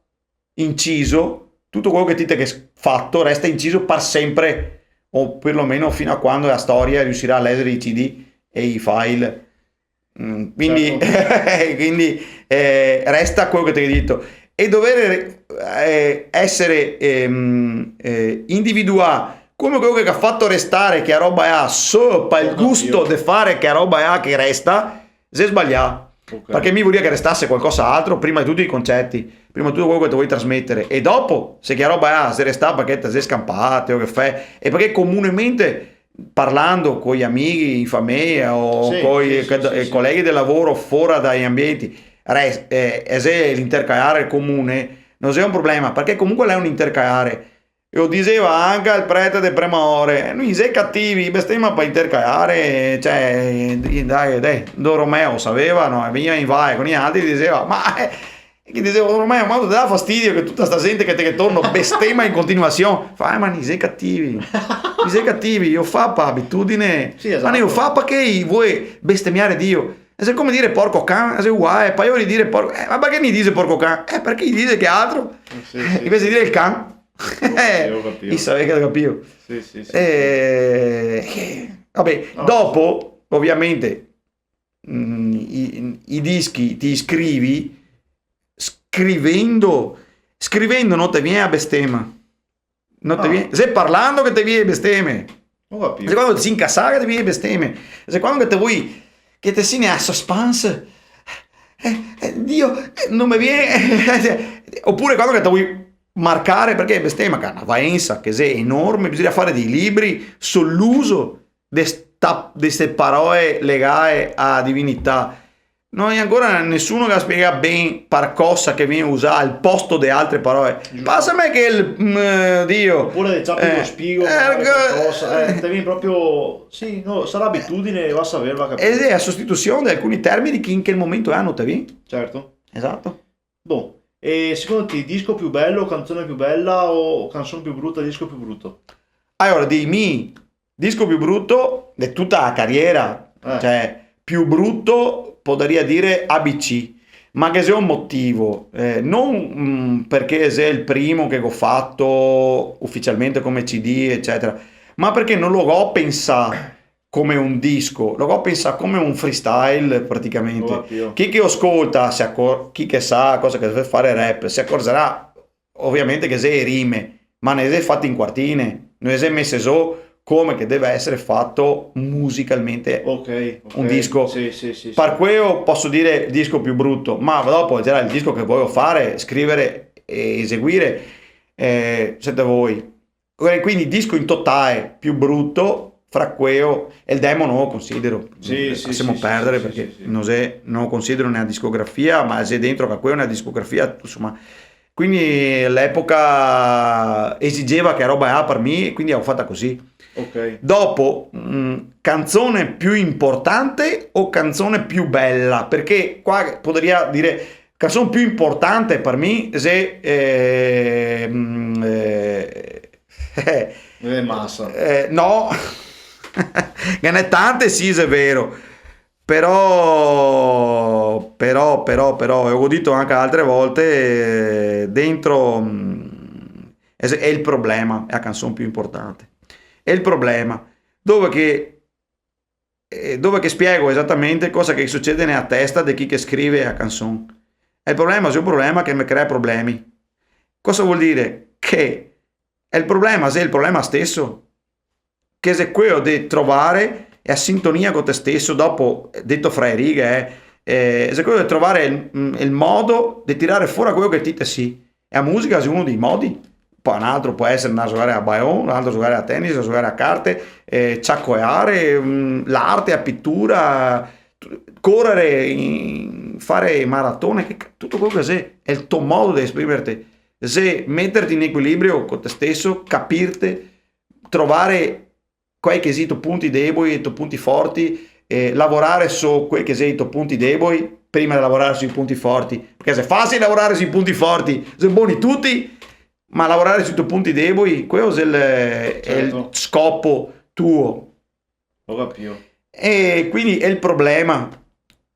inciso tuto queo che ti te ghe fato, resta inciso par sempre, o perlomeno fin a quando la storia riusirà a lèzare i C D e i file. Mm, quindi, Certo. Quindi, eh, resta queo che te ghe dito. E dover, eh, èsare, ehm, eh, individuà come queo che ga fato restare che la roba là, solo par el Ho capito. Gusto de fare che la roba là che resta, xe sbalià. Ok. Parché mi vorìa che restase qualcos'altro, prima de tuto i conceti, prima de tuto queo che te vol trasmetere, e dopo, se che la roba là xe restà parché te xe scanpà, o che fè, e parché comunemente, parlando coi amighi, in fameja o Sì, coi, sì, sì, co-, sì, eh, sì. Coleghi de lavoro fora dai ambienti, re-, eh, e xe l'intercalare comune, no xe un problema, parché comunque l'è un intercalare. E lo diseva anca el prete de Premaore, no i xe cativi, bestema par intercalare, cioè, dai, dai, Don Romeo saveva, no? E vegneva in vale co nialtri, diseva, ma, eh, e che diseva, "Ormai, ma te dà fastidio che tuta sta zente che te ghe torno bestema in continuasion?" Fa, "Eh, ma no i xe cativi, no i xe cativi, i lo fa par abitudine, Sì, ma esato. No i lo fa parché i vol bestemiare Dio. E xe come dire porco can, xe uguale, par lori dire porco, eh, ma parché no i dixe porco can? Eh, parché i dixe che altro? Sì, sì, Invese sì. De dire el can, Ho capito, ho capito. I saveva che te capìo." Sì, sì, sì, sì. Eh, eh, vabè, No. Dopo, ovviamente, mm, i, i dischi te i scrivi scrivendo, scrivendo no te vien a bestema. No te Ah. Vien, xe parlando che te vien le besteme. Ho capito. Xe quando te si incasà che te vien le besteme. Xe quando che te vol, che te si ne a suspense. Eh, eh, Dio, eh, no me vien. Opure quando che te vol marcare, parché bestema, che xe na valensa, che xe enorme, bisogna fare dei libri sul uso de sta, de ste paroe legae a divinità. No xe ancora nesuno che ga spiegà ben par cosa che vien usà al posto de altre paroe. Giusto. Pasame che el, mm, Dio. Opure de ciapi Eh, lo spigo, eh, magari che- qualcosa, eh, te vien proprio, sì, no, sarà abitudine, va a saver, va a capire. E xe la sostitusion de alcuni termini che in quel momento là no te vien. Certo. Esato. Bon, e secondo ti disco più bello, canzone più bella o canzone più brutta, disco più brutto? Alora, dei mi, disco più bruto de tuta la cariera, Eh. Cioè, più bruto podarìa dire A B C, ma ghe xe un motivo, eh, no, mm, parché xe el primo che go fato uficialmente come C D, ecetera, ma parché no lo go pensà come un disco, lo go pensà come un freestyle praticamente. Ho capito. Chi che lo scolta, se acor-, chi che sa cosa che xe fare rap, se acorzerà ovviamente che xe rime, ma no le xe fate in quartine, no le xe mese zo come che deve esare fato musicalmente Ok, ok. Un disco. Sì, sì, sì, sì. Par queo poso dire disco più bruto, ma dopo sarà el disco che vojo fare, scrivere e eseguire, eh, se te vol. E quindi disco in totale più bruto, fra queo e el demo no lo considero. Sì, sì, Lasemo sì, sì, perdere sì, parché sì, sì. No xe, no lo considero na discografia, ma xe dentro a queo na discografia, insoma. Quindi l'epoca esigeva che roba là par mi e quindi go fata cusì. Ok. Dopo, mm, canzone più importante o canzone più bela? Parché qua podarìa dire, canzone più importante par mi xe, eh, mm, eh, No xe masa. Eh, no. Ghe n'è tante, sì, xe vero. Però, però, però, però, e go dito anca altre volte, eh, dentro, mm, Xe, xe el problema, xe a canson più inportante. Xe el problema, dove che, eh, dove che spiego esatamente cosa che sucede nea testa de chi che scrive a canson. E el problema xe un problema che me crea problemi. Cosa vol dire? Che el problema xe el problema steso, che xe queo de trovare a sintonia co te steso, dopo, eh, deto fra e righe, eh, eh, xe queo de trovare el, mm, el modo de tirare fora queo che ti te si. E a musica xe uno dei modi. Po' un altro pol esare andare a zogare a baion, un altro zogare a tenis, zogare a carte, eh, ciacoeare, mm, l'arte, a pitura, corere, in-, fare maratone, che ca-, tuto queo che xe, xe el to modo de esprimerte. Xe meterte in equilibrio co te steso, capirte, trovare quai che xe i to punti deboi e i to punti forti, e lavorare so quei che xe i to punti deboi prima de lavorare sui punti forti, parché xe fasile lavorare sui punti forti, xe boni tuti, ma lavorare sui to punti deboi, queo xe el, xe el scopo tuo. Certo. Go capìo. E quindi xe el problema,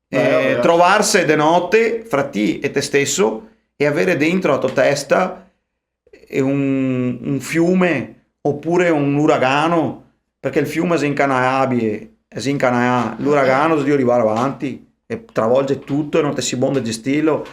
eh, trovarse de note fra ti e te steso e avere dentro a to testa xe un, un fiume opure un uragano, parché el fiume xe incanaabile, xe incanaà, l'uragano xe drio rivare avanti e travolge tuto e no te si bon de gestirlo.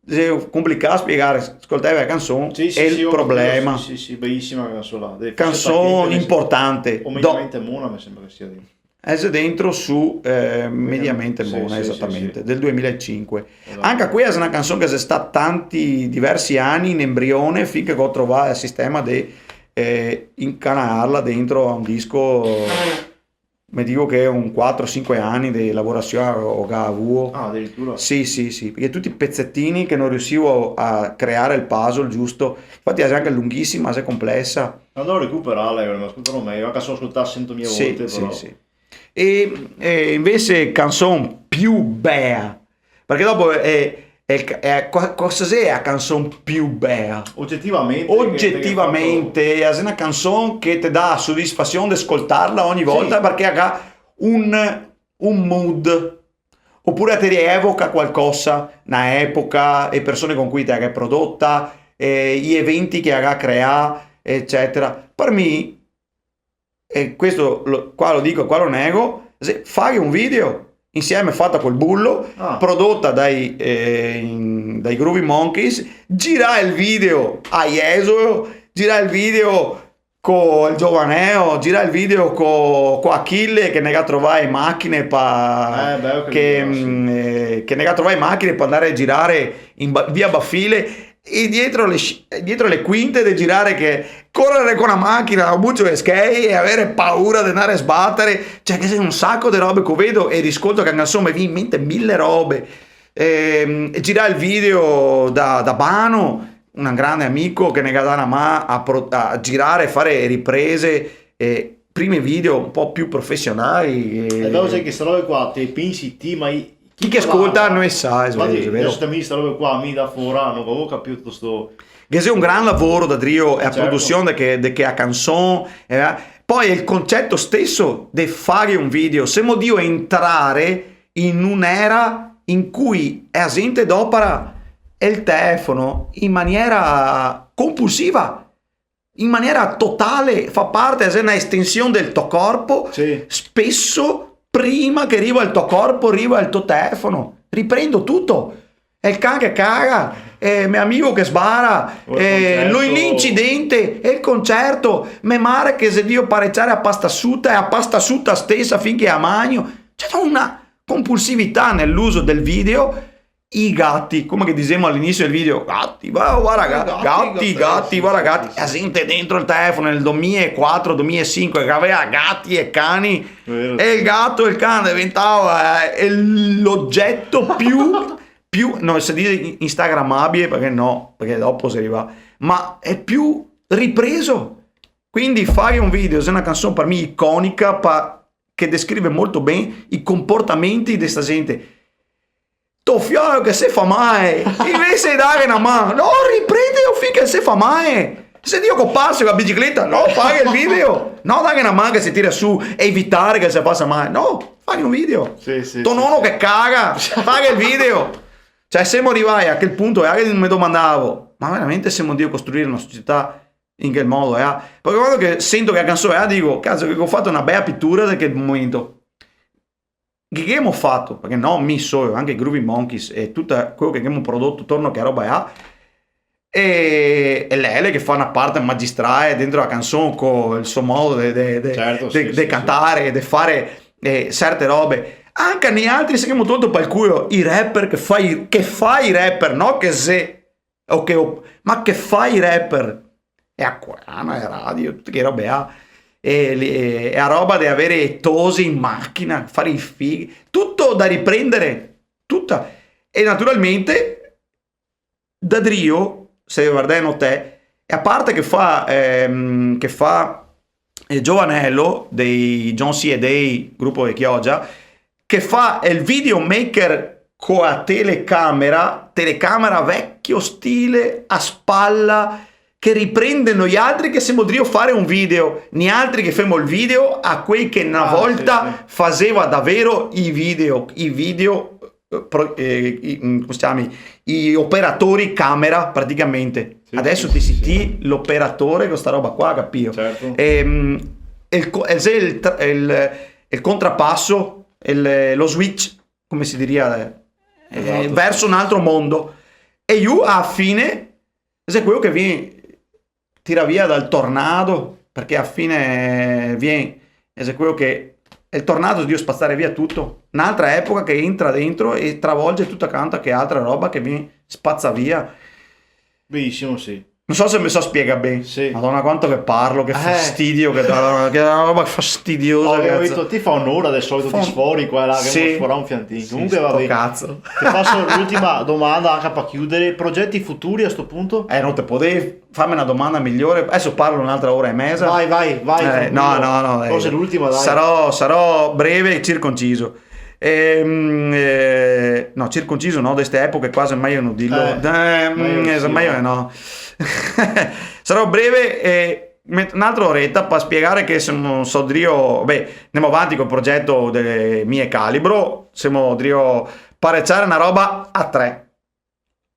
Xe complicà spiegare, scolteve la canson, sì, sì, xe el, sì, problema. Sì, sì, sì, belisima canson là. Canson inportante. O Mediamente Mona, me sembra che sia dentro. Xe dentro su, eh, Mediamente Mona, sì, sì, esatamente, sì, del duemilaesinque. Esatto. Anca quea xe na canson che xe stà tanti, diversi ani in embrione, finché che go trovà el sistema de, eh, incanaarla dentro a un disco, me digo che un quatro sinque ani de lavorasion go, go avuo. Ah, adiritura? Sì, sì, sì, parché tuti i pezetini che no riusivo a creare el puzzle giusto, infati la xe anca lunghisima, la xe complesa. Andrò a recuperarla, eh, me la scolterò mejo, anca se la go scoltà sentomila volte, sì, però. Sì, sì. E, e invese canson più bea, parché dopo xe, xe, xe, co-, cosa xe a canson più bea? Ogetivamente, che, che... Ogetivamente, xe na canson che te dà sodisfasion de scoltarla ogni volta, sì, parché la ga un, un mood, opure te rievoca qualcosa, na epoca, e persone con cui te la ga prodota, e i eventi che la ga creà, ecetera. Par mi, e questo lo, qua lo digo, qua lo nego, xe fare un video insieme, fata col Bullo, ah, prodota dai, eh, in-, dai Groovy Monkeys, girà el video a Jesolo, girà el video co el Giovaneo, girà el video co, co Achille che ne ga trovà e machine pa-, eh, beh, che, sì, mm, eh, che ne ga trovà e machine par andare a girare in Ba-, via Bafile, e dietro le sc-, dietro le quinte de girare, che corere co na machina a un bucio de schei e avere paura de andare a sbatere, cioè, che xe un saco de robe che vedo e riscolto, che, insoma, me vien in mente mile robe. Ehm, e girà el video da, da Bano, un grande amico che ne ga dà na man a pro-, a girare e fare riprese, e primi video un po' più profesionali, e... E dopo xe che ste robe qua, te pensi ti, ma i-, Chi che scolta no e sa, xe vero, xe vero. Infati, deso te mi sta roba qua, mi da fora, no gavevo capìo tuto sto... Che xe un gran lavoro da drio, e a, certo, produsion de che, de che a canson, eh, po' el conceto steso de fare un video, semo drio entrare in un'era in cui a zente dopara el telefono in maniera compulsiva, in maniera totale, fa parte, xe na estension del to corpo, sì, speso prima che riva el to corpo, riva el to telefono. Riprendo tuto. E el can che caga, e me amigo che sbara, o el, eh, concerto, l'incidente, e el concerto, me mare che xe drio pareciare a pasta suta, e a pasta suta stesa finché a magno. C'è una compulsività nell'uso del video. I gati, come che disemo a l'inisio del video, gati, va, varda, ga-, gati, gati, gati, eh, sì, varda, sì, gati. Sì, sì. E a zente dentro el telefono nel domilaequatro, domilaesinque, che gaveva gati e cani, vero, e el gato e el can deventava, eh, l'ogeto più, più, no se dixe in-, instagrammabile, parché no, parché dopo se riva, ma xe più ripreso. Quindi fare un video, xe na canson par mi iconica, pa-, che descrive molto ben i comportamenti de sta zente. To fiol che se fa mae, invese de dare na man, no, riprendelo finché se fa mae. Xe drio coparse co la bicicleta, no fare el video, no dare na man che se tira su, evitare che se fasa mae, no, fare un video. Sì, sì, sì, sì. To nono che caga, fare el video. Cioè, semo rivai a quel punto, e anca me domandavo, ma veramente semo drio costruire na società in quel modo, eh. Parché quando che sento che la canson, eh, digo, "Cazo, che go fato na bea pitura de quel momento." Che, che ghemo fato? Parché no mi solo, anca i Groovy Monkeys e tuto queo che ghemo prodoto torno a quea roba là, e, e l'è ela che fa na parte magistrale dentro la canson co el so modo de, de, de, certo, de, sì, de sì, cantare, sì, de fare, eh, certe robe. Anca nialtri se ghemo tolto pal culo i rapper che fa i, che fa i rapper, no che xe o che o-, ma che fa i rapper? E a Coana, e a radio, tute che robe là. E, e, e a roba de avere e tose in machina, fare i fighi, tuto da riprendere, tuta. E naturalmente, da drio, se vardemo te, e a parte che fa, ehm, che fa, eh, Giovanello dei John C e Dei, grupo de Chioggia, che fa el videomaker co a telecamera, telecamera vecio stile, a spala, che riprende noialtri che semo drio fare un video, nialtri che femo el video a quei che na volta, ah, sì, sì, faseva davero i video, i video, eh, pro-, eh, i, mm, come se ciama? I operatori camera, praticamente. Sì, adeso sì, te si ti l'operatore co sta roba qua, capio? Certo. Ehm, el co-, el, el tra-, el, el contrapaso, el, lo switch, come se diria, eh, esato, verso un altro mondo. E lu, a fine, xe queo che vien tirà via dal tornado, parché a fine vien, xe queo che el tornado xe drio spazare via tuto. N'altra epoca che entra dentro e travolge tuta quanta che altra roba che vien spaza via. Belisimo, sì. No so se me so spiegà ben. Sì. Madona, quanto che parlo, che fastidio che dà, che xe na roba fastidiosa, cazo. Ho capito, ti fa un'ora de solito, ti sfori qua e là, che sì, sfora un fiantin. Sì, comunque va ben. Sto cazo. Ti faso l'ultima domanda anca par chiudere. Progeti futuri a sto punto? Eh, no te podevi farme na domanda migliore? Adeso parlo n'altra ora e meza. Vai, vai, vai, tranquilo. Eh, no, no, no, dai. Forse l'ultima, dai. Sarò, sarò breve e circonciso. Ehm, eh, no, circonciso no, de ste epoche qua xe mejo no dirlo. Eh, eh, mejo sì, mejo no. Sarò breve e met-, n'altra oreta par spiegare che semo, so drio, beh, ndemo avanti col progeto de mi e Calibro, semo drio pareciare na roba a tre.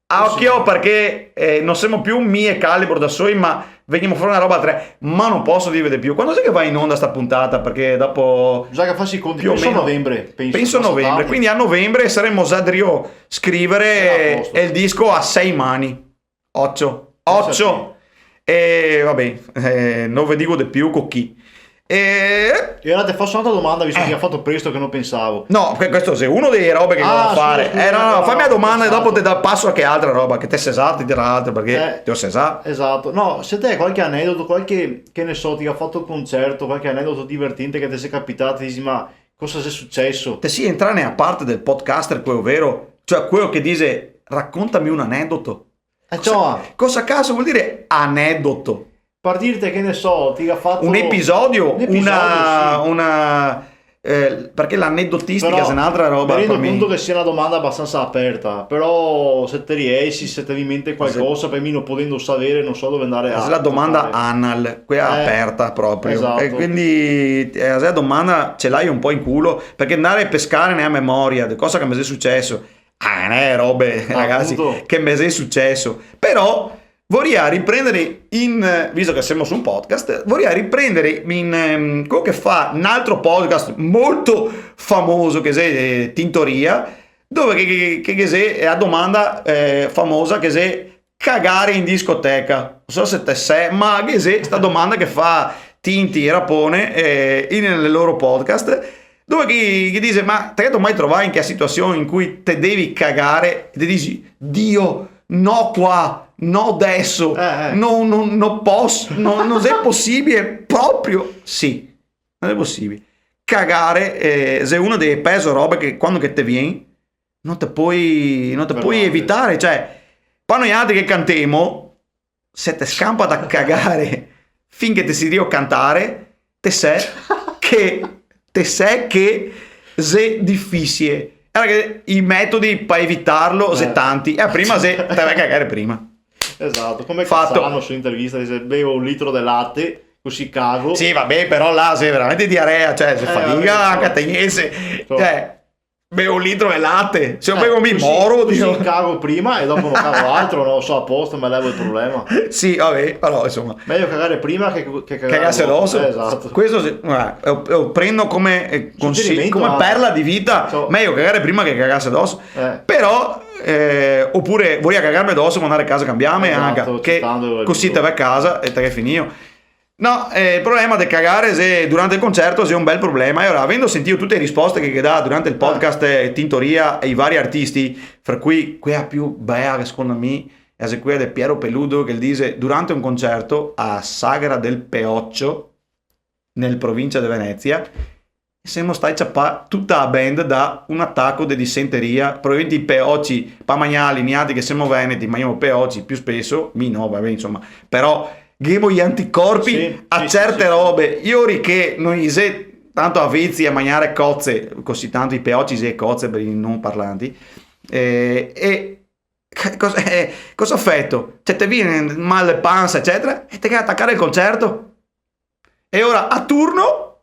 A ocio, parché, eh, no semo più mi e Calibro da soi, ma vegnemo fora na roba a tre, ma no poso dirve de più. Quando xe che va in onda sta puntata? Parché dopo... Bisogna che fasi i conti, più o meno, penso a novembre, penso, penso a novembre, quindi a novembre saremo za drio scrivere, eh, el disco a sei mani. Ocio. Ocio. E va ben, eh, no ve digo de più co chi. E... E ora te faso n'altra domanda, visto che ga fato presto che no pensavo. No, que-, questo xe uno dei robe che go da fare. Ah, scusa, scusa, eh, no, no, no, fame la domanda e dopo te da paso a che altra roba, che te xe za, te dirà altro, parché te xe za. Esato. No, se te ga qualche anedoto, qualche, che ne so, ti ga fato un concerto, qualche anedoto divertente che te xe capità, te disi, "Ma cosa xe suceso?" Te si entrà ne a parte del podcaster, queo vero? Cioè, queo che dixe, "Racontame un anedoto." Eh, cosa, ciò, cosa caso vol dire anedoto? Par dirte, che ne so, ti ga fato un episodio, un episodio, una, sì, una, eh, parché l'anedotistica xe n'altra roba par mi. Però me rendo conto che sia na domanda abastansa aperta, però se te riesi, se te vien in mente qualcosa, par mi no podendo savere, no so dove ndare a... Xe la domanda anal, quea aperta proprio. Esato. E quindi, eh, xe la domanda, ce l'hai un po' in culo, parché ndare a pescare nea memoria de cosa che me xe suceso, ah, no xe robe, ragasi, apunto, che me xe suceso. Però voria riprendere in, visto che semo su un podcast, voria riprendere in, ehm, queo che fa n'altro podcast molto famoso, che xe, eh, Tintoria, dove che, che, che, che xe, xe a domanda, eh, famosa che xe cagare in discoteca. No so se te sè, ma che xe sta domanda che fa Tinti e Rapone, eh, in, nel loro podcast, dove che, che dixe, "Ma te gheto mai trovà in quea situasion in cui te devi cagare?" E te dixi, "Dio, no qua, no deso, eh, eh, no, no, no poso, no, no xe posibile, proprio." Sì, no xe posibile. Cagare, eh, xe una dee pezo robe che quando che te vien, no te poi, no te poi evitare, cioè, pa noialtri che cantemo, se te scampa da cagare fin che te si drio cantare, te sè che, te sè che xe difisie. Alora che i metodi pa evitarlo xe tanti. E a prima xe, te va a cagare prima. Esato, come Cassano su intervista, dixe, "Bevo un litro de late, cusì cago." Sì, va ben, però là xe veramente diarea, cioè, se fadiga anca a tegnese. Cioè, bevo un litro de late, se lo bevo mi moro, cusì, cusì cago prima e dopo no cago altro, no? So, a posto, me levo el problema. Sì, va ben, però, insoma. Mejo cagare prima che, che cagare doso. Cagase doso. Eh, esato. Questo sì, varda, lo, lo prendo come, eh, consi-, come perla de vita. Sugerimento anca. Mejo cagare prima che cagase doso. Eh. Però, eh, opure voria cagarme doso, ma ndare a casa a cambiarme, esato, anca, che citando el cusì te va a casa e te ghe finìo. No, eh, el problema de cagare xe, durante el concerto xe un bel problema. E ora, avendo sentìo tute le risposte che, che dà durante el podcast, eh, Tintoria, i vari artisti, fra cui quea più bea, che secondo mi, xe quea de Piero Peludo, che el dixe: "Durante un concerto a Sagra del Peocio, nel provincia de Venezia, semo stai ciapà tuta a band da un ataco de disenteria, probabilmente i peoci, pa magnarli, nialtri che semo veneti, magnemo peoci più speso, mi no, va ben, insoma, però ghemo i anticorpi a certe robe." Sì, sì, sì, sì. Iori che no i xe tanto avezi a magnare coze, cusì tanto i peoci xe coze per i non parlanti, eh, e co-, cosa, eh, cosa feto? Cioè, te vien mal de pansa, ecetera, e te ghe da tacare el concerto? E ora a turno,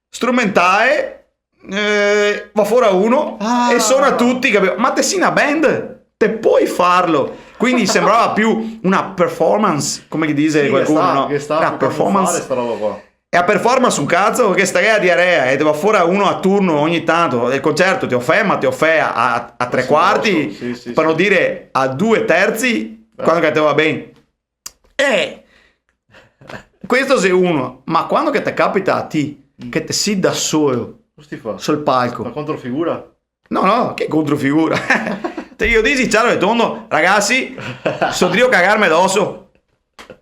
strumentale, eh, va fora uno e sona tuti, capìo? Ma te si na band, te pol farlo. Quindi sembrava più una performance, come che dixe qualcuno, no? Sì, che sta, che sta, che sta, che sta fare sta roba qua. E a performance un cazo, che sta lì a diarea, e te va fora uno a turno ogni tanto, el concerto te lo fè, ma te lo fè a, a, a tre quarti, sì, sì, per no dire a due terzi, quando che te va ben. Eh, questo xe uno, ma quando che te capita a ti, che te si da solo sul palco? Cosa ti fa? Fa controfigura? No, no, che controfigura? Te ghe lo dixi ciaro e tondo: "Ragasi, so drio cagarme doso."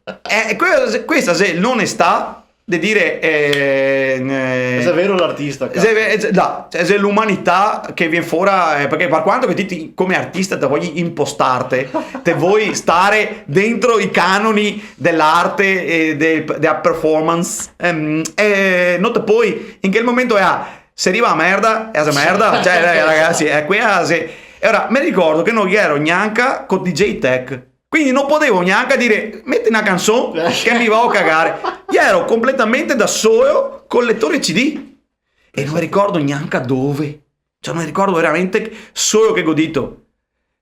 Eh, que-, questa xe l'onestà de dire, eh, eh, xe vero l'artista, xe ve-, xe, no, cioè, xe l'umanità che vien fora, eh, parché par quanto che ti, ti come artista te vogli impostarte, te voi stare dentro i canoni de l'arte e de, dea performance, ehm, eh, no te pol, in quel momento xe, ah, se riva a merda, e a xe merda, cioè, dai, ragasi, xe quea, xe... E ora, me ricordo che no iero gnanca co D J Tech, quindi no podevo gnanca dire: "Meti na canson che mi vao a cagare." Iero completamente da solo col letor C D. E no me ricordo gnanca dove. Cioè, no me ricordo veramente, solo che go dito,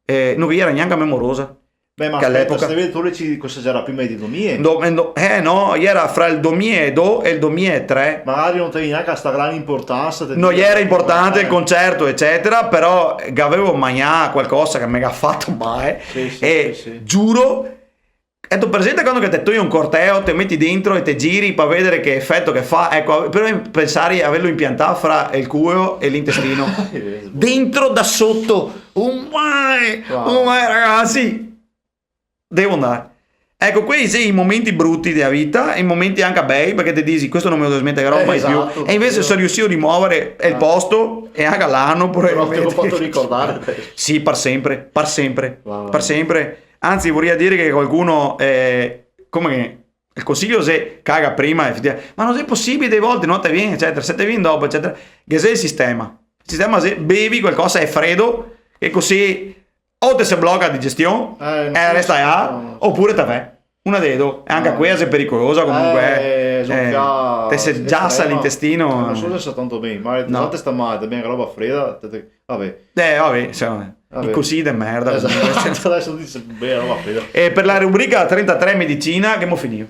eh, no ghe iera gnanca me morosa. Beh, ma che aspeta, all'epoca, se vede, ti dici, cosa sarà, prima del domie? Do-, eh, no, eh, no, iera fra el domie e do e el domie e tre. Magari no te gavevi gnanca sta gran importansa, te... No iera importante el concerto, ecetera, però gavevo magnà qualcosa che me ga fato mal, sì, sì, e sì, sì, giuro, e te presente quando che te togli un corteo, te meti dentro e te giri par vedere che efeto che fa? Eco, però pensare averlo impiantà fra el culo e l'intestino. Dentro da soto, un mal, un mal, ragasi. Devo ndare. Eco, quei xe i momenti bruti dea vita, e i momenti anca bei, parché te disi: "Questo no me lo desmentegherò mai più." Eh, esato, vero. E invese so riusìo a rimovare el posto e anca l'ano, probabilmente. Però te lo go fato ricordare. Sì, par sempre, par sempre, par sempre. Anzi, voria dire che qualcuno, eh, come che el consiglio xe: caga prima, efetiva-, ma no xe posibile, dee volte no te vien, ecetera, se te vien dopo, ecetera. Che xe el sistema? El sistema xe: bevi qualcosa de fredo, che cusì o te se bloca la digestion, eh, no so, e resta là, no, no, opure te fè una dee do. E anca quea xe pericolosa comunque, eh, eh, te se giasa l'intestino. Eh, no so se sta tanto ben, ma te sta mal, te bevi roba freda, te, te, va ben. Eh, va ben, insoma, i consigli de merda, comunque. Esato, deso ti dici, bevi roba freda. E par la rubrica trentatré medicina, che ghemo finìo?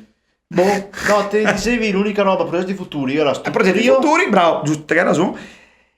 Boh, no, te disevi l'unica roba, proxeti futuri, iera sto trio. Proxeti futuri, bravo, giusto, te ga rason.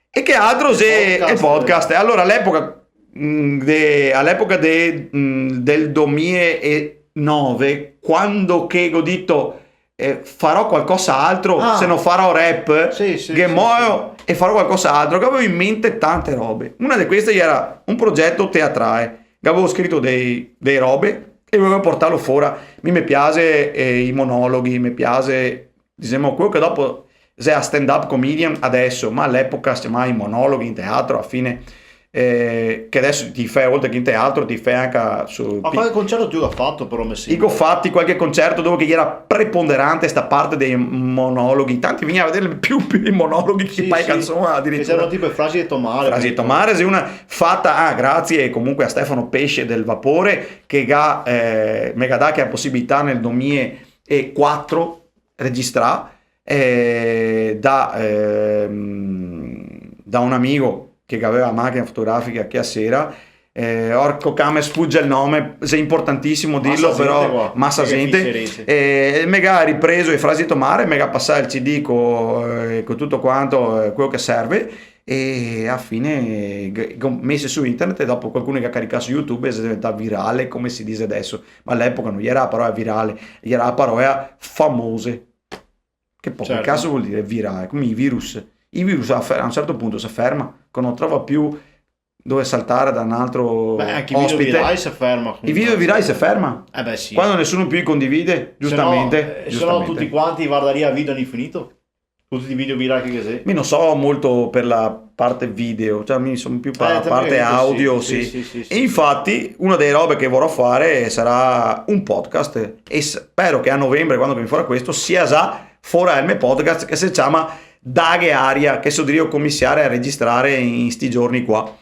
E che altro xe el podcast? Alora, a l'epoca, mm, de, a l'epoca de, mm, del domie e nove, quando che go dito, eh, farò qualcosa altro, se no farò rap, sì, sì, che sì, moio e farò qualcosa altro, che gavevo in mente tante robe. Una de queste iera un progeto teatrale, che gavevo scrito dei, dei robe e volevo portarlo fora. Mi me piaxe, eh, i monologhi, me piaxe, disemo, queo che dopo xe a stand-up comedian adeso, ma a l'epoca se ciamava i monologhi in teatro, a fine, eh, che adeso ti fè, oltre che in teatro, ti fè anca su... Ma pi-, qualche concerto ti ga fato, però, me sembra. I go fati qualche concerto dove che iera preponderante sta parte dei monologhi, tanti vegnea a vedere più, più i monologhi che... Sì, pa' e canson adiritura. Che iera tipo Frasi de to mare. Frasi de to mare, xe una fata, ah, grazie comunque a Stefano Pesce del Vapore, che ga, eh, me ga dà che posibilità nel domie e quatro registrà, eh, da, ehm, da un amigo che gaveva la machina fotografica che a sera, eh, orco can, me sfuge el nome, xe importantisimo dirlo, però masa zente, eh, me ga ripreso e frasi de to mare, me ga pasà el C D co, eh, co tuto quanto, eh, quelo che serve, e a fine go, go mese su internet e dopo qualcuno che ga caricà su YouTube e xe deventà virale, come se dixe deso, ma a l'epoca no iera la parola virale, iera la parola famose. Che po', che caso vol dire virale? Come i virus. I virus a, a un certo punto se ferma, che no trova più dove saltare da un altro ospite. Beh, anche i video virali se ferma, comunque. I video virali se ferma. Eh beh, sì. Quando nessuno più li condivide, giustamente, eh, se no giustamente. Tuti quanti vardaria video a l'infinito. Con tuti i video virali che xe. Mi no so molto per la parte video, cioè mi son più per la parte audio, sì. Sì, sì, sì. E infati, una dele robe che vorò fare sarà un podcast. E spero che a novembre, quando che mi farò questo, sia già fora el me podcast che se ciama Daghe Aria, che so drio cominsiare a registrare in sti giorni qua.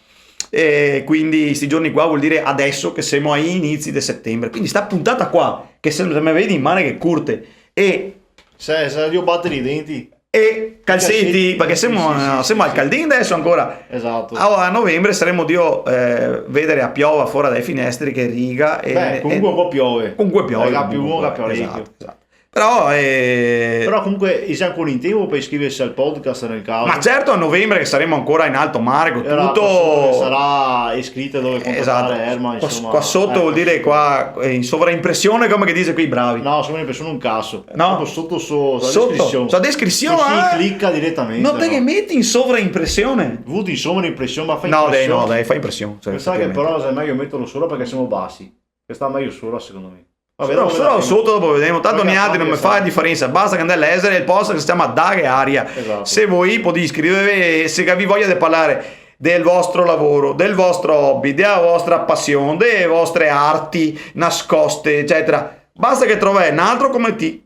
E quindi sti giorni qua vol dire adeso che semo ai inizi de setembre. Quindi sta puntata qua, che se me vedi in maneghe curte e... Se, se drio batere i denti. E calzeti, parché semo, sì, sì, semo al caldin deso ancora. Esato. Alora, a novembre saremo drio, eh, vedere a piova fora dai finestri che riga e... Beh, comunque un po' piove. Comunque piove, comunque piove, esato, esato. Però, eh... Però comunque, i xe ancora in tempo per iscriverse al podcast nel caso. Ma certo, a novembre che saremo ancora in alto mare, con tuto. Sarà iscrite dove contatare Herman, insoma. Qua soto vol dire qua, eh, in sovraimpresione, come che dixe quei bravi. No, sovraimpresione un caso. No? Proprio soto so, so descrision. So descrision, eh? Cusì clica diretamente, no? No te ghe meti in sovraimpresione? Vuto in sovraimpresione, ma fa impresion. No, dai, no, dai, fa impresion, cioè, effettivamente. Pensà che però xe mejo meterlo sora parché semo basi. Che sta mejo sora, secondo me. Vabbè, dopo vedemo. Sora o soto, dopo vedemo. Tanto nialtri no me fa la diferensa. Basta che andè a lèxare el posto che se ciama Daghe Aria. Esato. Se volì, podì iscriverve, e se gavì voia de parlare del vostro lavoro, del vostro hobby, dela vostra pasion, dele vostre arti nascoste, ecetera. Basta che trovè un altro come ti.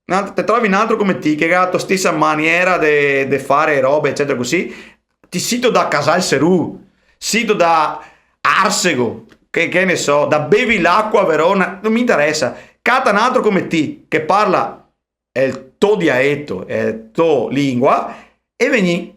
Un alt-, te trovi un altro come ti che ga la to stesa maniera de, de fare robe, ecetera, cusì, ti sito da Casal Serù, sito da Arsego, che, che ne so, da Bevilacqua, Verona, no me interesa. Cata un altro come ti che parla el to dialeto, el to lingua, e vegnì.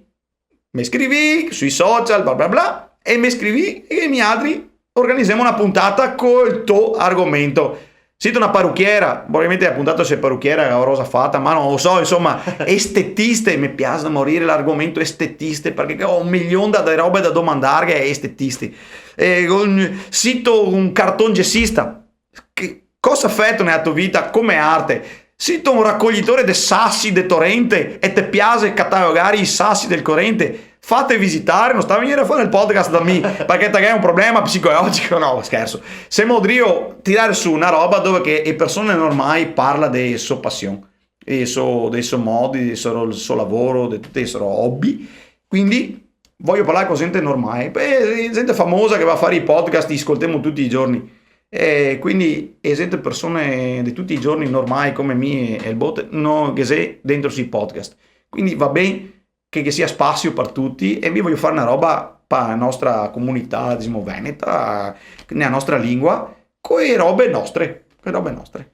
Me scrivì sui social, bla bla bla, e me scrivì e nialtri organixemo na puntata col to argomento. Sito na paruchiera, probabilmente la puntata xe paruchiera, gavarò za fata, ma no lo so, insoma, estetiste, me piaxe da morire l'argomento estetiste, parché go un milion da, da robe da domandarghe ai estetisti. E un, sito un cartongesista, che cosa feto nela to vita come arte? Sito un racoglitore de sasi de torente e te piaxe catalogare i sasi del corente? Fate visitare, no sta vegnere a fare el podcast da mi, parché te ghe un problema psicologico, no, scherso. Semo drio tirare su na roba dove che e persone normai parla de so pasion, e so, de so modi, de so, so lavoro, de tuti i so hobby. Quindi voio parlar co zente normai. Beh, zente famosa che va a fare i podcast, i scoltemo tuti i giorni. E quindi, e zente, persone de tuti i giorni normai come mi e, e el Bote, no ghe xe dentro sui podcast. Quindi va ben che, che ghe sia spasio par tuti, e mi voio fare na roba pa la nostra comunità, disemo, veneta, nela nostra lingua, co e robe nostre, co e robe nostre.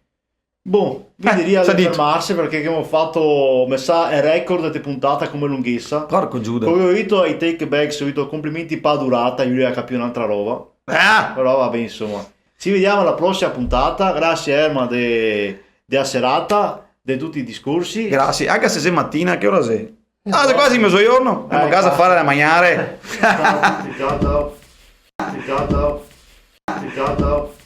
Bon, mi diria de fermarse parché ghemo fato, me sa, el record de puntata come lunghesa. Porco Giuda. Come go dito ai Take Back subito, complimenti pa la durata, Giulio ga capìo n'altra roba. Ah! Però va ben, insoma. Ci vedemo ala prosima puntata, grasie Herman de, de la serata, de tuti i discorsi. Grasie, anca se xe matina, che ora xe? Ah, xe quasi mezogiorno, ndemo a casa a fare da magnare. Ciao, ciao, ciao. Ciao, ciao. Ciao, ciao.